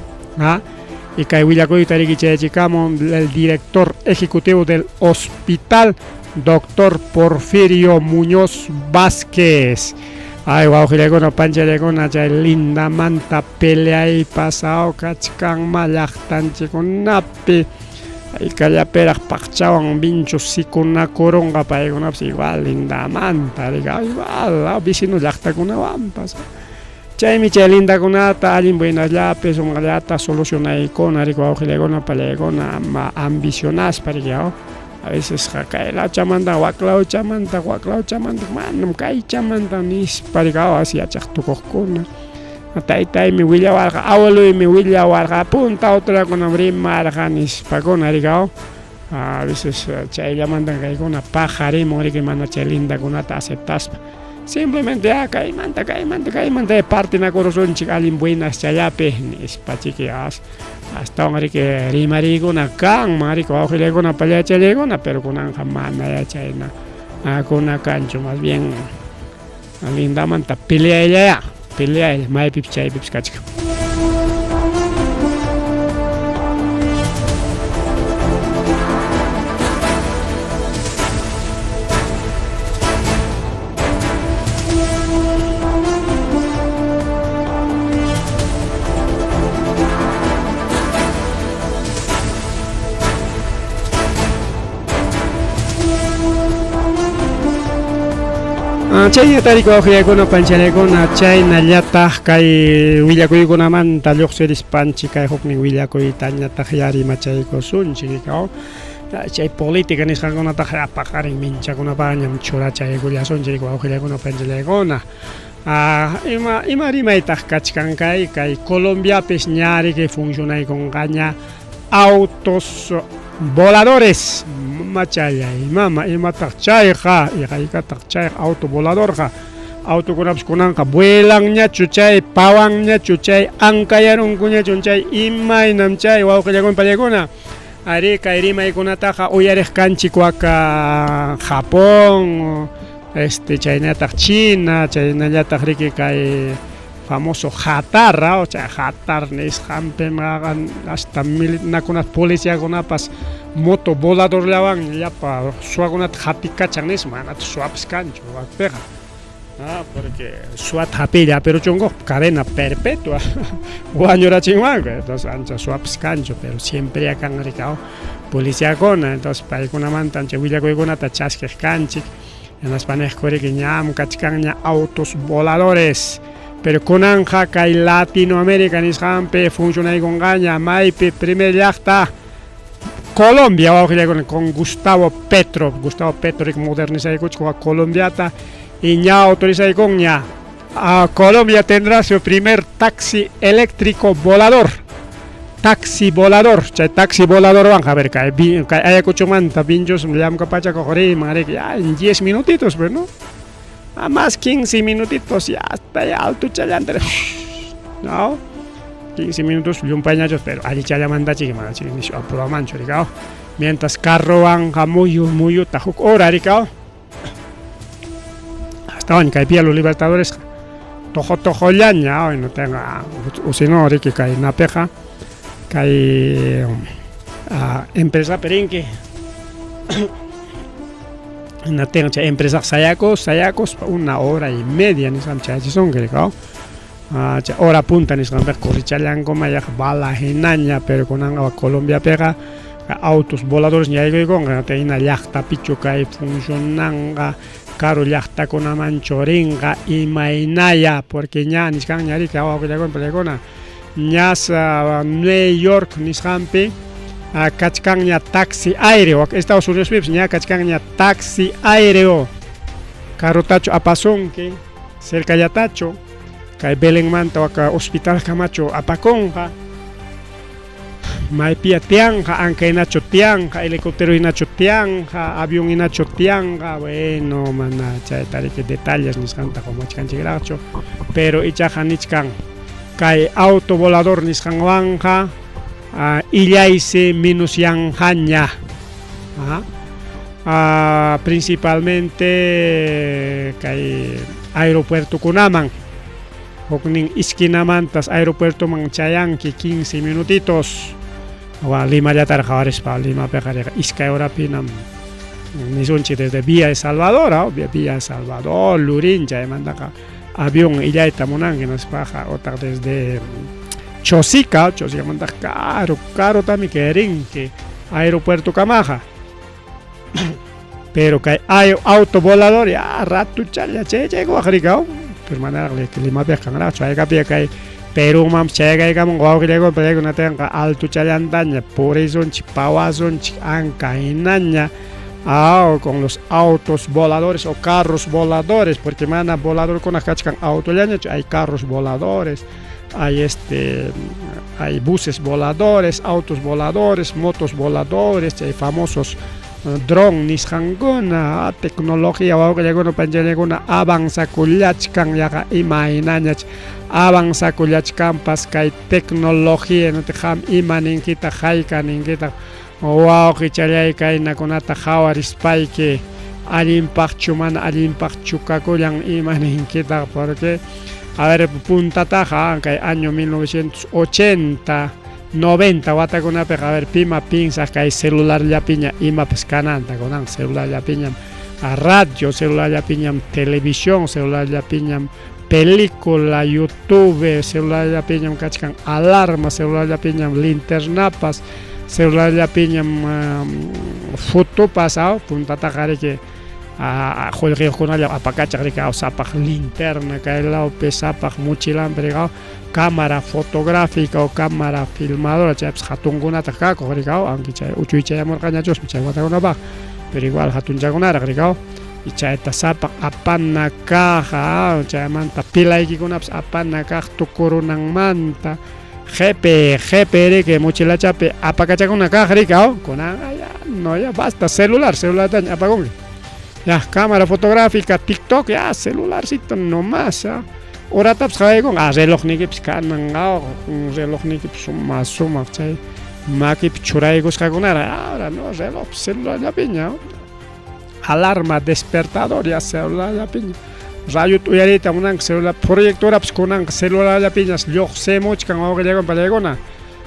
y kay willakuyta riki chayachikamun el director ejecutivo del hospital. Doctor Porfirio Muñoz Vázquez. Ay, wawqillaykuna, panchallaykuna, chay lindamanta peleay pasao kachkanma llaqtanchikkunapi. Haykallapiraq paqchawan vinchu sikunakurunqa paykunapas igual lindamanta, igual vecino llaqtakunawanpas. Chaymi chay lindakunata allin buenasllapi sumaqllata solucionaykuna, riki wawqillaykuna, pallaykuna, ama ambicionaspa riki a veces kay lawchamanta wak lawchamanta wak lawchamanta manam kaychamanta nispa riki as yachaq tukuqkuna. Taytaymi willawarqa, abueloymi willawarqa, punta autoridadkunam rimarqa nispakuna riki a veces chayllamantan kaykuna paqarimun riki mana chay lindakunata aceptaspa. Simplemente ya kaymanta kaymanta kaymanta partinakurusunchik allin buenas challapi nispa chiki as astawan riki rimariykuna kanman riki wawqillaykuna pallachallaykuna pero kunanqa mana yachayna kuna kanchu más bien lindamanta peleayllaya peleaylla maypipas chaypipas kachkan. Chayna tarikuq wawqillaykuna panchalaykuna chaynallataq kay willakuykunamanta lluqsirispanchik kay huknin willakuytañataq yarimachaykusunchik chay política nisqankunataqa paqarin minchakunapaqñam churachaykullasunchik wawqillaykuna panchallaykuna ima ima rimaytaq kachkan kay kay Colombiapis ña riki funcionaykunqaña autos voladores machallay mama imataq chayqa iqaykataq chayqa auto voladorqa autokunapas kunanqa vuelanñachu chay pawanñachu chay ankayarunkuñachu chay imaynam chay wawqillaykuna pallaykuna arí kay rimaykunataqa uyariq kanchik waka Japón este chaynataq China chaynallataq riki kay famoso Qatar, chay Qatar nisqanpim hasta nakunata policiakunapas moto voladorllawan llapa suwakunata hatikachan nispa manataq suwapas kanchu wakpiqa porque suwata hapilla pero chunkuq cadena perpetua wañurachinwanku entonces ancha suwapas kanchu pero siempre ya kan riki policiakuna entonces paykunamanta ancha willakuykunata chaskiq kanchik hinaspa niqku riki ñam kachkanña autos voladores pero kunanqa kay Latinoamérica nisqanpi funcionaykunqaña maypi primer llaqta Colombia wawqillaykuna con Gustavo Petro Gustavo Petro riki modernizaykuchik Colombiata y ña autorizaykunña Colombia tendrá su primer taxi eléctrico volador taxi volador chay taxi voladorwanqa a ver kay kay Ayacuchomanta Vinchos llamkapachakuq riman riki ya en 10 minutitos pues no a más 15 minutitos ya hasta ya altuchallanta no 15 minutos llumpayñachus pero allichallamantachik mana chay nishu apuramanchu riki mientras carrowanqa muyu muyuta huk hora riki astawan kaypi los Libertadores tojo tojollaña no tenga o si no riki kay napiqa kay empresa rinki natinqa chay empresa sayakus sayakuspa una hora y media nisqanpi chayachisunki riki chay hora punta nisqanpiqa corrichallankuman yaqa bala hinaña pero kunanqa Colombiapiqa autos voladores yaykuykunqa hina llaqtapichu kay funcionanqa karu llaqtakunamanchu rinqa imaynaya porque ña nichkanña riki wawqillaykuna pallaykuna ñas New York nisqanpi kachkanña taxi aéreo Estados Unidospipas ña kachkanña taxi aéreo karutachu apasunki cercallatachu kay Belenmanta waka hospital kamachu apakunqa maypiya tiyanqa ankaynachu tiyanqa helicóptero hinachu tiyanqa avión hinachu tiyanqa bueno mana chayta riki detalles nisqanta qumuchkanchikraqchu pero ichaqa nichkan kay auto volador nisqanwanqa illaysi minusyanqaña principalmente kay aeropuertokunaman huknin esquinamantas aeropuertoman chayanki 15 minutitos wa Limallataraq qawarispa Limapiqa riqa iskay horapinam Nisunchik desde Villa El Salvador, Villa El Salvador, Lurín, chaymantaqa avión illayta munanki nispaqa otaq desde Chosica, Chosicamantaqa karu karutami rinki aeropuertokamaqa. Pero kay auto volador ya ratuchalla chaychaykuwaq rikaw, pero manaraq Limapiqa kanraqchu, haykapiya kay Perumanpas chayaykamun wawqillaykuna paykunatinqa altuchallantaña purisunchik, pawasunchik anka hinaña con los autos voladores o carros voladores, porque mana voladorkuna kachkan autollañachu, hay carros voladores, hay buses voladores, autos voladores, motos voladores, chay famosos dron nisqankuna. Tecnología wawqillaykuna panchallaykuna avanzakullachkan, yaqa imaynañach avanzakullachkanpas kay tecnología. Qam ima ninkitaq, hayka ninkitaq wawqichallay kaynakunata qhawarispayki? Allinpaqchu mana allinpaqchu kakullan, ima ninkitaq? Porque a ver, puntataqa kay año 1980 90 watakunapiqa, a ver, pima piensaq kay celularllapiña imapas kananta? Kunan celularllapiñam radio, celularllapiñam televisión, celularllapiñam película, YouTube, celularllapiñam kachkan alarma, celularllapiñam linternapas, celularllapiñam fotopas. Puntataqa riki qullqiyuqkunalla apakachaq riki, sapaq linterna kay lawpi, sapaq mochilanpi riki cámara fotográfica o cámara filmadora, chaypas hatunkunataq kakuq riki, aunque chay uchuychayamurqañachusmi chay watakunapaq, pero igual hatunchakunaraq riki, y chayta sapaq apana kaq, chaymanta pilaykikunapas apana kaq tukurunanmanta, qhipi qhipi riki mochilachapi apakachakuna kaq riki. Kunan ya no, ya basta celular, celulartaña apakunki ya, cámara fotográfica, TikTok, ya celularcito nomás. Horatapas qhawaykunqa, relojniykipis kanan, relojniykipas sumaq sumaq chay makipi churaykusqakunara. Ahora no, reloj celularllapiña, alarma, despertador ya celularllapiña, rayuta uyariyta munanki celular, proyectorapas kunanqa celularllapiñas lluqsimuchkan wawqillaykuna pallaykuna.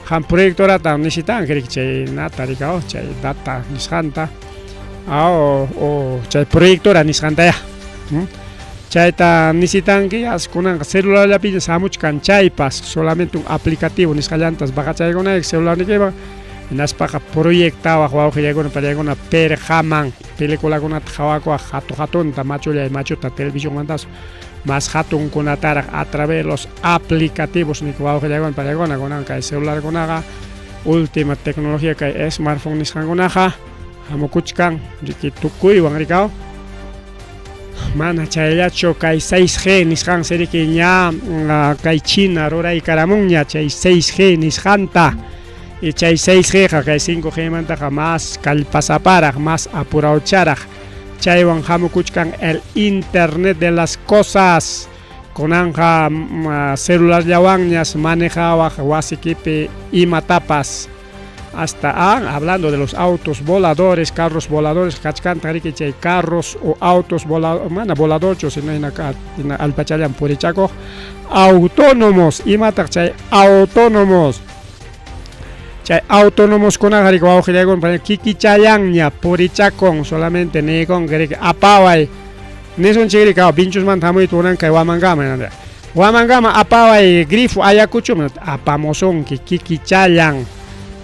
Qam proyectorata necesitanki riki chaynata riki, chay data nisqanta o chay proyectora nisqanta ya chayta necesitanki, kunanqa celularllapiñas hamuchkan chaypas, solamente un aplicativo nisqallantas bajachaykunayki celularnikipa, hinaspaqa proyectawaq wawqillaykuna pallaykuna perqaman, peliculakunata qhawakuwaq hatu hatunta, machullay machuta, televisionmantapas mas hatunkunataraq a través de los aplicativos nik wawqillaykuna pallaykuna. Kunan kay celularkunaqa última tecnología, kay smartphone nisqankunaqa hamukuchkan riki tukuywan rikaw. Mana chayllachu, kay 6G nisqansi riki ña kay China ruraykaramunña chay 6G nisqanta, y chay 6G qa kay 5G mantaqa mas kallpasaparaq, mas apurawcharaq. Chaywan hamukuchkan el internet de las cosas. Kunanqa celularllawanñas manejawaq wasikipi imatapas, hasta hablando de los autos voladores, carros voladores, kachkantaq riki chay carros o autos voladores, mana voladorchu, sino hina allpachallan purichakuq, autónomos. Imataq chay autónomos? Chay autónomoskunaqa riki wawqillaykuna kikichallanña purichakun, solamente niykunki riki apaway nisunchik riki, Vinchusmanta hamuyta munan kay Huamangama, Huamangama apaway, grifo Ayacuchoman apamusunki kikichallan,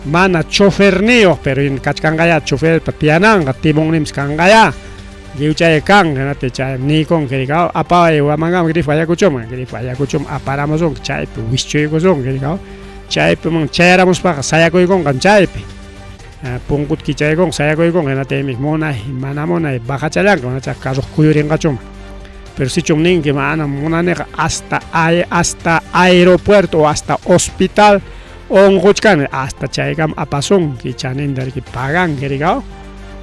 mana choferniyuq, pero kachkanqaya choferpa tiyananqa, timonninpas kanqaya, lliwchay kan, chay niykunki riki apaway Huamangama, grifo Ayacuchoman, grifo Ayacuchoman aparamusunki, chaypi wischuykusunki riki, chaypiman chayaramuspaqa sayakuykunqam chaypi, punkuta kichaykunqa, sayakuykunqa, hinataymi munay mana munay bajachallanqa, mana carro kuyurinqachuma. Pero sichum ninki mana munaniqa hasta aeropuerto o hasta hospital, unquchkani, hasta chaykama apasunki, chaninta riki paganki riki,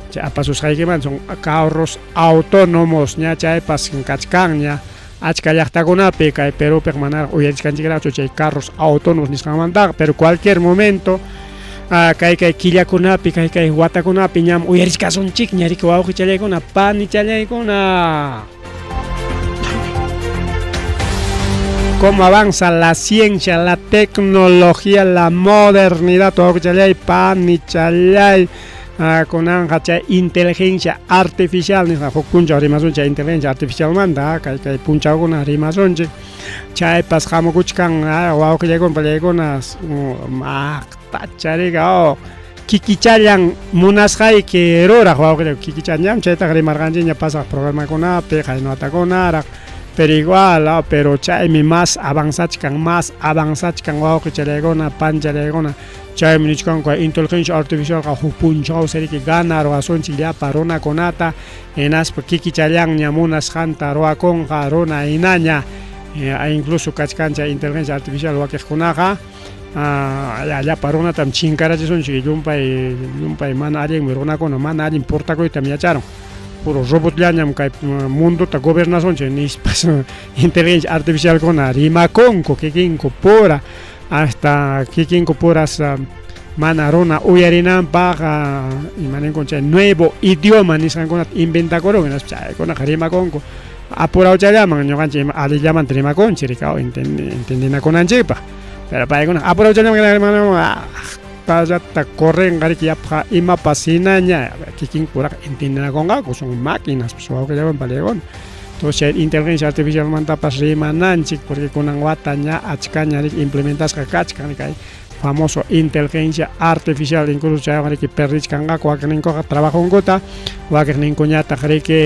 chay apasusqaykimanta. Son carros autónomos, ña chaypas kachkanña achka llaqtakunapi. Kay Perupiqa manaraq uyarichkanchikraqchu chay carros autónomos nisqanmantaqa, pero cualquier momento kay killakunapi, kay watakunapi ñam uyarichkasunchikña riki wawqichallaykuna panichallaykuna. Cómo avanza la ciencia, la tecnología, la modernidad, wawqichallay, panichallay. Kunanqa chay inteligencia artificial nisqa huk punchaw rimasunchik chay inteligencia artificialmanta kay kay punchawkuna rimasunchik chaypas hamukuchkan wawqillaykuna pallaykuna maqtacharika kikichallan munasqayki ruraq wawqillaykuna kikichallan chaytaqa rimarqanchikña pasaq programakunapi qayna watakunaraq pero igual pero chaymi mas avanzachkan mas avanzachkan wawqichallaykuna panchallaykuna Chaymi nichkanku kay inteligencia artificialqa huk punchawsi riki ganaruwasunchik llapa runakunata hinaspa kikichallanña munasqanta ruwakunqa runa hinaña incluso kachkan chay inteligencia artificial wakiqkunaqa llapa runatam chinkarachisunchik llumpay llumpay mana allinmi runakuna mana allin portakuytam yacharun puro robotllañam kay mundota gobernasunchik nispas inteligencia artificialkuna rimakunku kikinku pura hasta kikinku puras mana runa uyarinanpaq ima ninkun chay nuevo idioma nisqankunata inventakurun hinaspa chaykunaqa rimakunku apurawchallaman ñuqanchik ima allillamanta rimakunchik rikaw entendinakunanchikpaq pero paykuna apurawchallaman llata correnqa riki yapqa imapas hinaña kikinkupuraqa entendinakunqaku son máquinas pues wawqillawan paliykuna entonces chay inteligencia artificialmantapas rimananchik porque kunan wata ña achkaña riki implementasqa kachkan kay famoso inteligencia artificial incluso chaywan riki perdichkanqaku wakiqninkuqa trabajonkuta wakiqninkuñataq riki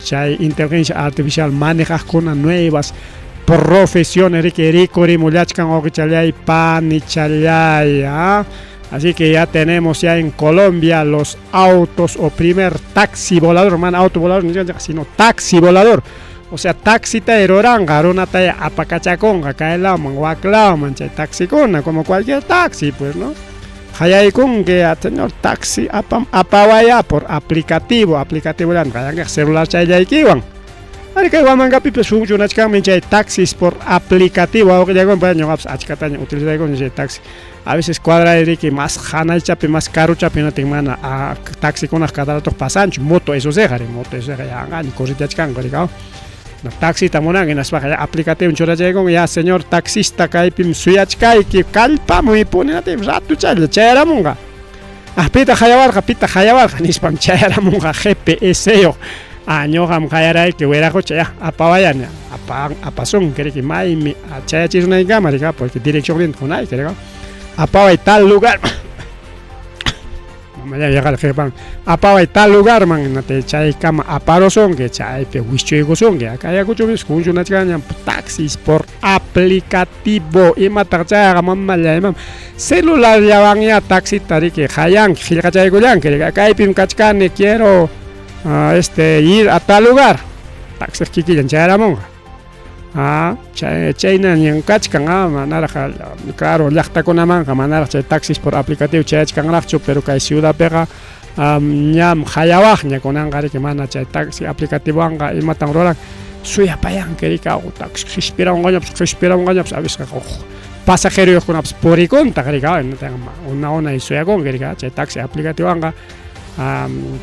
chay inteligencia artificial manejaqkuna nuevas profesiones riki rikurimullachkan wawqichallay panichallay ¿ah? Así que ya tenemos ya en Colombia los autos o primer taxi volador, man auto volador, sino taxi volador. O sea, taxita ruranqa, runata apakachakunqa, kay lawman, wak lawman, chay taxikuna, como cualquier taxi, pues, ¿no? Qayaykunki, señor taxi, apam, apawaya por aplicativo, aplicativo qayanqa celular chayllaykiwan. Ari kay Huamangapipas funcionachkanmi chay taxis por aplicativo, wawqillakuna pues ñuqapas achkataña utilizarkuni chay taxi. A veces cuadray más hanaychapi, más karuchapi natin mana taxikunaq cada rato pasanchu, moto eso riki, moto eso yanqaña correteachkanku rikaw. Taxita munanki hinaspaqa ya aplicativo churachaykun ya señor taxista kaypim suyachkayki kallpamuy puni natin ratuchalla chayaramunqa. Ah, pitaq hayawarqa, pitaq hayawarqa nispam chayaramunqa GPS-yuq. Ah, ñuqam qayarayki wiraqucha ya apawayani apan apasunki riki maymi chayachisunaykama rika porque dirección qunayki rika apaway tal lugar mamalla yaqalla qipan apaway tal lugarman nate chaykama aparusunki chaypi wischuykusunki Ayacuchopis funcionachkanñam taxis por aplicativo imataq chayqa mamalla imam celularllawanña taxita riki qayanki qillqachaykullanki rika kaypim kachkani quiero ir a tal lugar taxi kikillan chayaramunqa chay chaynañan kachkan manaraq claro llaqtakunamanqa manaraq chay taxis por aplicativo chayachkanraqchu pero kay ciudadpiqa ñam hayawaqña kunanqa riki mana chay taxi aplicativowanqa imatan ruran suyapayanki rika taxi qispiramunqañapas qispiramunqañapas a veces pasajeroyuqkunapas purikuntaq rika una unay suyakunki rika chay taxi aplicativowanqa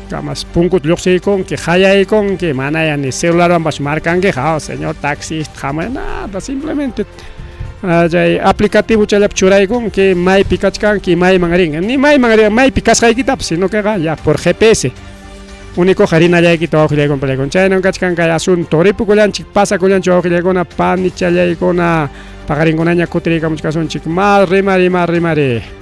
kamas punkuta lluqsiykunki hayaykunki manaya ni celularwanpas markankiqa señor taxista hamuy nada simplemente chay aplicativo chayllapi churaykunki maypi kachkanki mayman rin ni mayman rin maypi kasqaykitapas sino queqa ya por GPS únicoqa rinallaykita wawqillaykuna panillaykuna chaynan kachkan kay asunto ripukullanchik pasakullanchik wawqillaykuna panichallaykuna paqarinkunaña kutiriykamuchkasunchik mas rimari mas rimari.